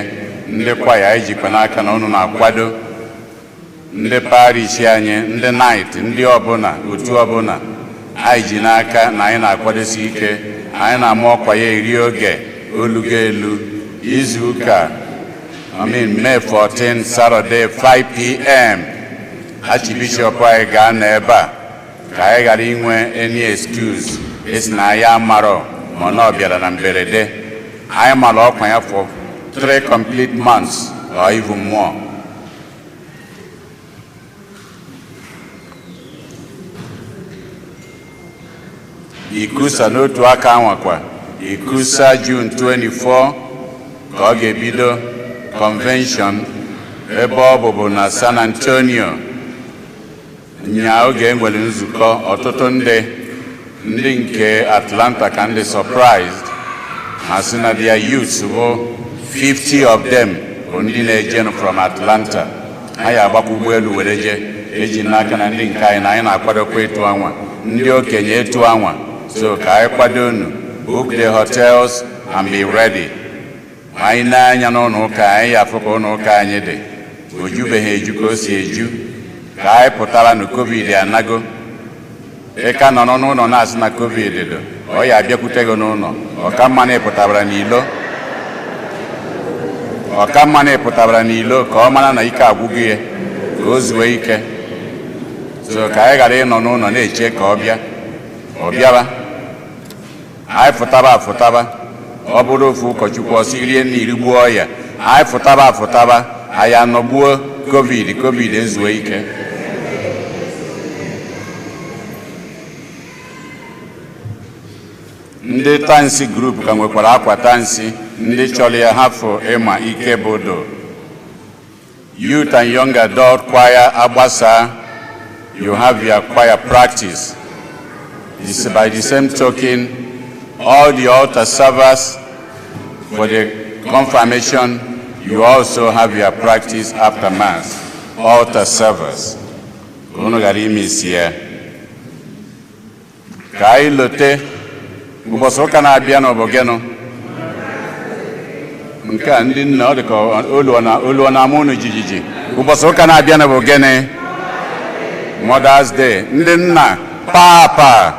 S1: Ndị kwaya, anyị jikwa n'aka na unu na-akwado. Ndị parish anyị, ndị knight, ndị ọbụla, otu ọbụla, anyị ji n'aka na anyị na-akwadosi ike. Anyị na-ama ọkwa ya eri oge olugo elu izu ụka, I mean, May 14, Saturday, 5 p.m. Archbishop anyị ga-anọ ebe a, ka anyị ghara inwe any excuse esi na anyị amarọ ma na ọ bịara na mberede. Anyị mara ọkwa ya for 3 complete months or even more. Ikusa n'otu aka anwakwa, Ikusa, June 24 ka ọ ga-ebido convention, ebe ọ bụbu na San Antonio. Nya oge enwere nzukọ, ọtụtụ ndị nke Atlanta ka ndị surprised ha sị na their youths bụ 50 of them bụ ndị na-ejenụ from Atlanta. Ha ya agbakwa ụgbọelu were jee. Eji n'aka na ndị nke anyị na anyị na-akwadokwa ịtụ anwa, ndị okenye ịtụ anwa. So ka anyị kwado unu, book the hotels and be ready. Anyị na-anya n'ụlọ ụka anyị, ya afụ ka ụlọ ụka anyị dị, o jubeghị eju ka o si eju. Ka anyị pụtara na COVID anago. Ị ka nọ n'ụlọ na-asị na COVID dị, ọ ya abịakwute gị n'ụlọ. Ọka mma na ịpụtabara n'ilo, ọka mma na ịpụtabara n'ilo, ka ọ mara na ike agwụghị ya, ka o zuo ike. So ka anyị ghara ịnọ n'ụlọ na-eche ka ọ bịa. Ọ bịaba, anyị fụtaba afụtaba. Ọ bụrụ ofu ụkọchukwu ọsị rie nna irigbuo ọya, anyị fụtaba afụtaba, anyị anọgbuo COVID, COVID ezuo ike. Ndị tansi group ka nwekwara akwa tansi. Ndị chọrọ ya, hafụ ịma ike bodo. Youth and young adult choir agbasa, you have your choir practice. It's by the same token, all the altar servers for the confirmation, you also have your practice after Mass. Altar servers, unu ghara ime isi ya. Ka anyị lote ụbọchị ụka na-abịa n'ọbọgịnụ nke a. Ndị nna, ọ dị ka olu ọ na-ama unu jijiji. Ụbọchị ụka na-abịa na bụ gịnị? Mother's Day. Ndị nna, papa,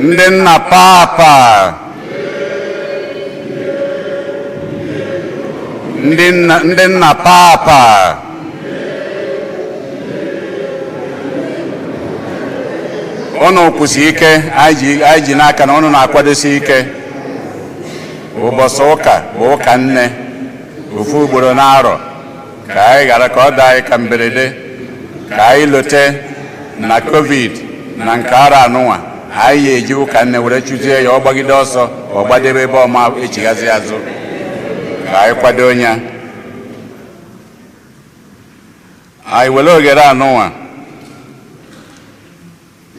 S1: ndị nna, papa, ndị nna, ndị nna, papa. Unu kwụsị ike. Anyị ji n'aka na unu na-akwadosi ike. Ụbọchị ụka bụ ụka nne, ofu ugboro n'arọ. Ka anyị ghara ka ọ daa anyị ka mberede. Ka anyị lote na COVID na nke ara anụnwa, anyị ga-eji ụka nne were chụzie ya. Ọ gbagide ọsọ, ọ gbadebe ebe ọma echighazi azụ. Ka anyị kwado ya. Anyị were oghere anụnwa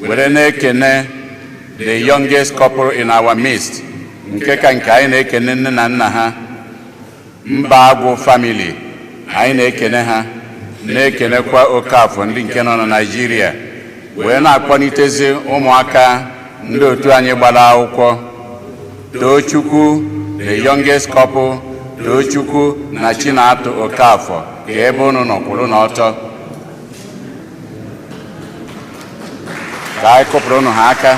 S1: were na-ekene the youngest couple in our midst. Nke ka nke, anyị na-ekene nne na nna ha. Mba Agwụ family, anyị na-ekene ha, na-ekenekwa Okafọ ndị nke nọ na Naịjirịa, wee na-akpọlitezi ụmụaka ndị otu anyị gbara akwụkwọ, Tochukwu, the youngest couple, Tochukwu na Chinatụ Okafọ. Ka ebe unu nọ kwụrụ n'ọtọ ka anyị kụpụrụ unu ha aka.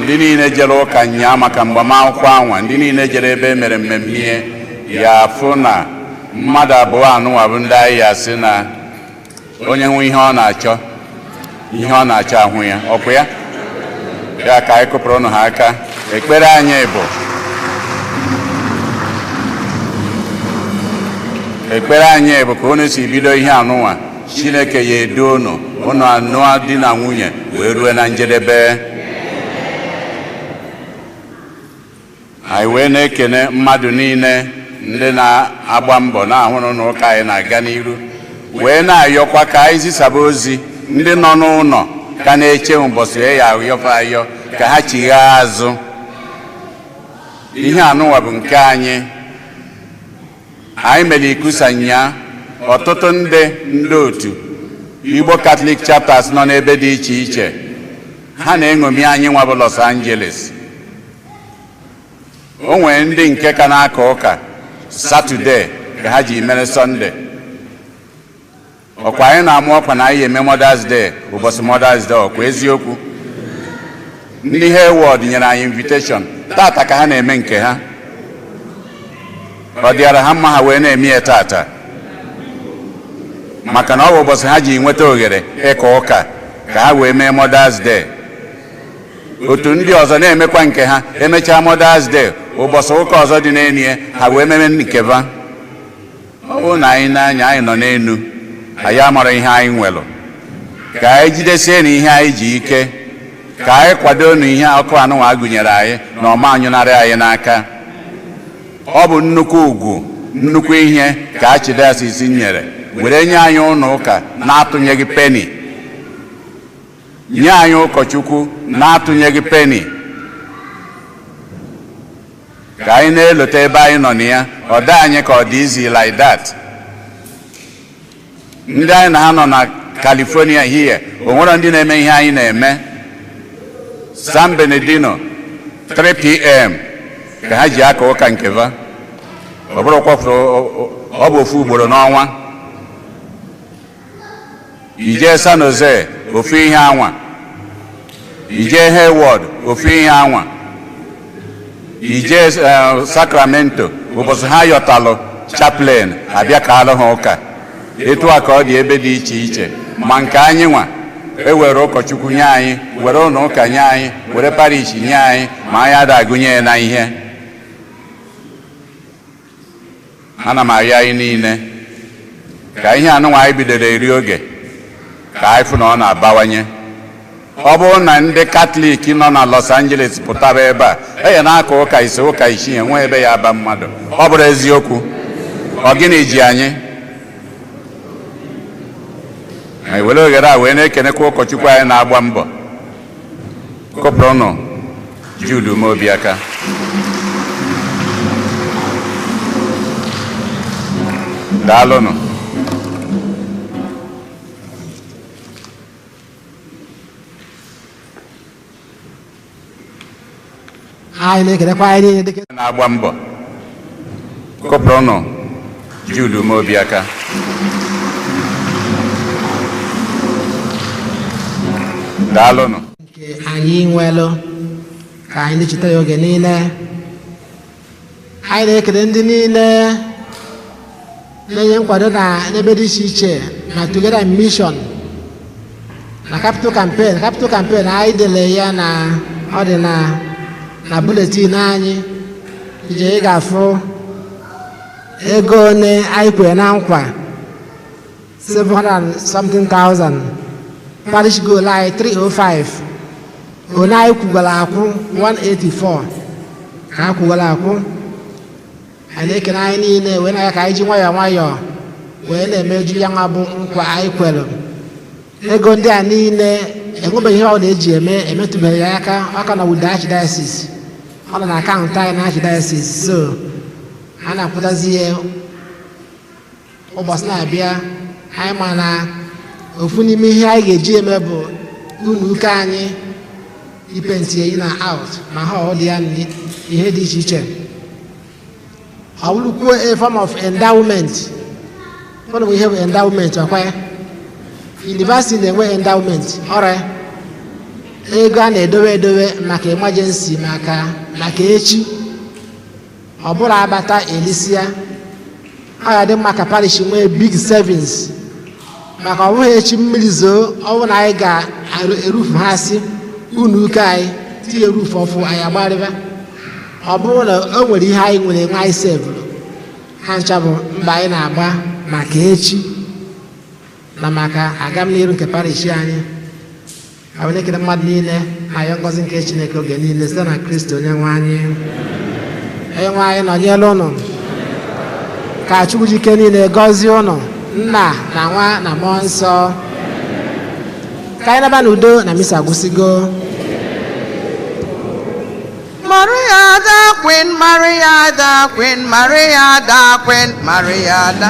S1: Ndị niile jere ụka nyaa maka mgbamakwụkwọ anwa, ndị niile jere ebe e mere mmemme ihe ya, afụ na mmadụ abụọ anụnwa bụ ndị anyị ya sị na onye nwe ihe ọ na-achọ, ihe ọ na-achọ ahụ ya ọkwa ya. Ya ka anyị kụpụrụ ụnụ ha aka. Ekpere anyị bụ, ekpere anyị bụ ka unu si bido ihe anụnwa, Chineke ya edu unu, unu anụọ di na nwunye wee rue na njedebe. Anyị wee na-ekene mmadụ niile ndị na-agba mbọ na-ahụrụ na ụka anyị na-aga n'iru, wee na-ayọkwa ka anyị zisaba ozi. Ndị nọ n'ụlọ ka na-eche ụbọchị ya ayọfa ayọ ka ha chighaa azụ. Ihe anụnwa bụ nke anyị. Anyị mere ikusa nyaa, ọtụtụ ndị ndị otu Igbo Catholic Chapters nọ n'ebe dị iche iche, ha na-eṅomi anyị nwa bụ Los Angeles. O nwere ndị nke ka na-aka ụka Saturday ka ha ji mere Sunday. Ọkwa anyị na-amụ ọkwa na anyị eme Mother's Day ụbọchị Mother's Day. Ọkwa eziokwu, ndị Hayward nyere anyị invitation tata ka ha na-eme nke ha. Ọ dịara ha mma ha wee na-eme ya tata, maka na ọ bụ ụbọchị ha ji nweta oghere ịka ụka ka ha wee mee Mother's Day. Otu ndị ọzọ na-emekwa nke ha, emechaa Mother's Day, ụbọchị ụka ọzọ dị n'elu ya, ha wee meme nke ha. Ọ bụrụ na anyị n'anya anyị nọ n'elu, anyị amara ihe anyị nwelụ. Ka anyị jidesie na ihe anyị ji ike, ka anyị kwado na ihe ọkụ anụnwa gụnyere anyị na ọma anyụnarị anyị n'aka. Ọ bụ nnukwu ugwu, nnukwu ihe ka Archdiocese nyere were nye anyị ụlọ ụka na-atụnyeghị penny, nye anyị ụkọchukwu na-atụnyeghị penny. Ka anyị na-elote ebe anyị nọ na ya, ọ dị anyị ka ọ dị easy like that. Ndị anyị na ha nọ na California here, o nwere ndị na-eme ihe anyị na-eme. San Bernardino, 3 p.m. ka ha ji aka ụka nke va. Ọ bụrụ kwafuru, ọ bụ ofu ugboro n'ọnwa. Ijee San Jose, ofu ihe anwa. Ijee Hayward, ofu ihe anwa. Ijee Sacramento, ụbọchị ha yọtalụ chaplain abịa ka alụ ha ụka. Etu a ka ọ dị ebe dị iche iche. Ma nke anyị nwa, ewere ụkọchukwu nye anyị, were ụlọ ụka nye anyị, were parish nye anyị, ma anyị ada agụnye ya na ihe. Ana m arịọ anyị niile ka ihe anụnwa anyị bidoro eri oge ka anyị fụ na ọ na-abawanye. Ọ bụrụ na ndị Katọlik nọ na Los Angeles pụtara ebe a enye na-aka ụka ise, ụka isii, enwe ebe ya aba mmadụ. Ọ bụrụ eziokwu, ọ gịnị ji anyị? Anyị were oghere a wee na-ekenekwa ụkọchukwu anyị na-agba mbọ. Kụpụrụnụ Jude Umeobi aka. Daalụnụ.
S2: Anyị na-ekelekwa anyị niile dịka
S1: na-agba mbọ. Kụpụrụnụ Jude Umeobi aka. Daalụnụ.
S2: Nke anyị nwelụ ka anyị na-echeta ya oge niile. Anyị na-ekele ndị niile na-enye nkwado na n'ebe dị iche iche na Together in Mission na Capital Campaign. Capital Campaign anyị dere ya na ọ dị na bulletin anyị ije. Ị ga-afụ ego one anyị kwere na nkwa, 700 and something thousand. Parish goal anyị 305, one anyị kwugara akwụ 184 ka a kwugara akwụ. Anyị na-ekene anyị niile wee na-aga ka anyị ji nwayọọ nwayọọ wee na-emeju ya nwa bụ nkwa anyị kwere. Ego ndị a niile Enwebeghị ihe ọ na-eji eme, emetụbeghị ya aka. Aka na with the archdiocese, ọ nọ na akaụntụ anyị na archdiocese, so a na-akwụtazi ya ụbọchị na-abịa. Anyị ma na ofu n'ime ihe anyị ga-eji eme bụ unu ụka anyị ipaint in na out ma ha ọ dị ya na ihe dị iche iche. Ọ bụrụkwuo a form of endowment. Ụfọdụ bụ ihe bụ endowment. Ọkwa ya university na-enwe endowment, ọrịa ego a na-edowe edowe maka emergency, maka echi. Ọ bụrụ abata elisia, ọ ya dị mma ka parish nwee big savings, maka ọ bụghị echi mmiri zoo, ọ bụrụ na anyị ga-erufu ha si unu ụka anyị tinye roof ọfụ, anyị agbarịba. Ọ bụrụ na o nwere ihe anyị nwere enwe, anyị sevụrụ ha ncha, bụ mba anyị na-agba maka echi na maka agamniru nke parish anyị. Ọ bụ ekele mmadụ niile na ayọ ngọzi nke Chineke oge niile site na Kristi onye nwe anyị. Onye nwe anyị nọnyere ụnụ. Ka Chukwu jike niile gọzie ụnụ, Nna na Nwa na Mmụọ Nsọ. Ka anyị naba n'udo na misa gwụsịgo.
S5: Maria the Queen, Maria the Queen, Maria the Queen, Maria the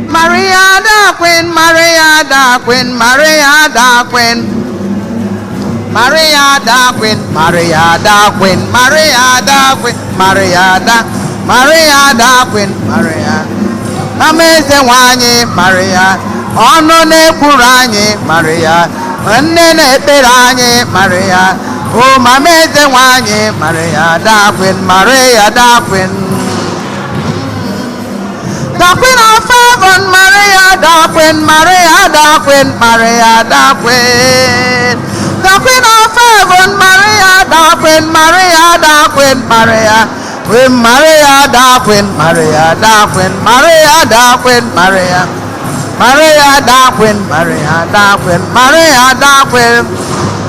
S5: Maria the Queen, Maria the Queen, Maria the Queen. Maria the Queen, Maria the Queen, Maria the Queen, Maria the Maria the Queen, Maria. Amaeze nwanyị Maria, ọnụ na-ekwuru anyị Maria, nne na-ekpere anyị Maria, o mama eze nwanyị Maria the Queen, Maria the Queen. The Queen of Heaven, Maria the Queen, Maria the Queen, Maria the Queen. The Queen of Heaven, Maria the Queen, Maria the Queen, Maria. Queen Maria the Queen, Maria the Queen, Maria the Queen, Maria. Maria the Queen, Maria the Queen, Maria the Queen.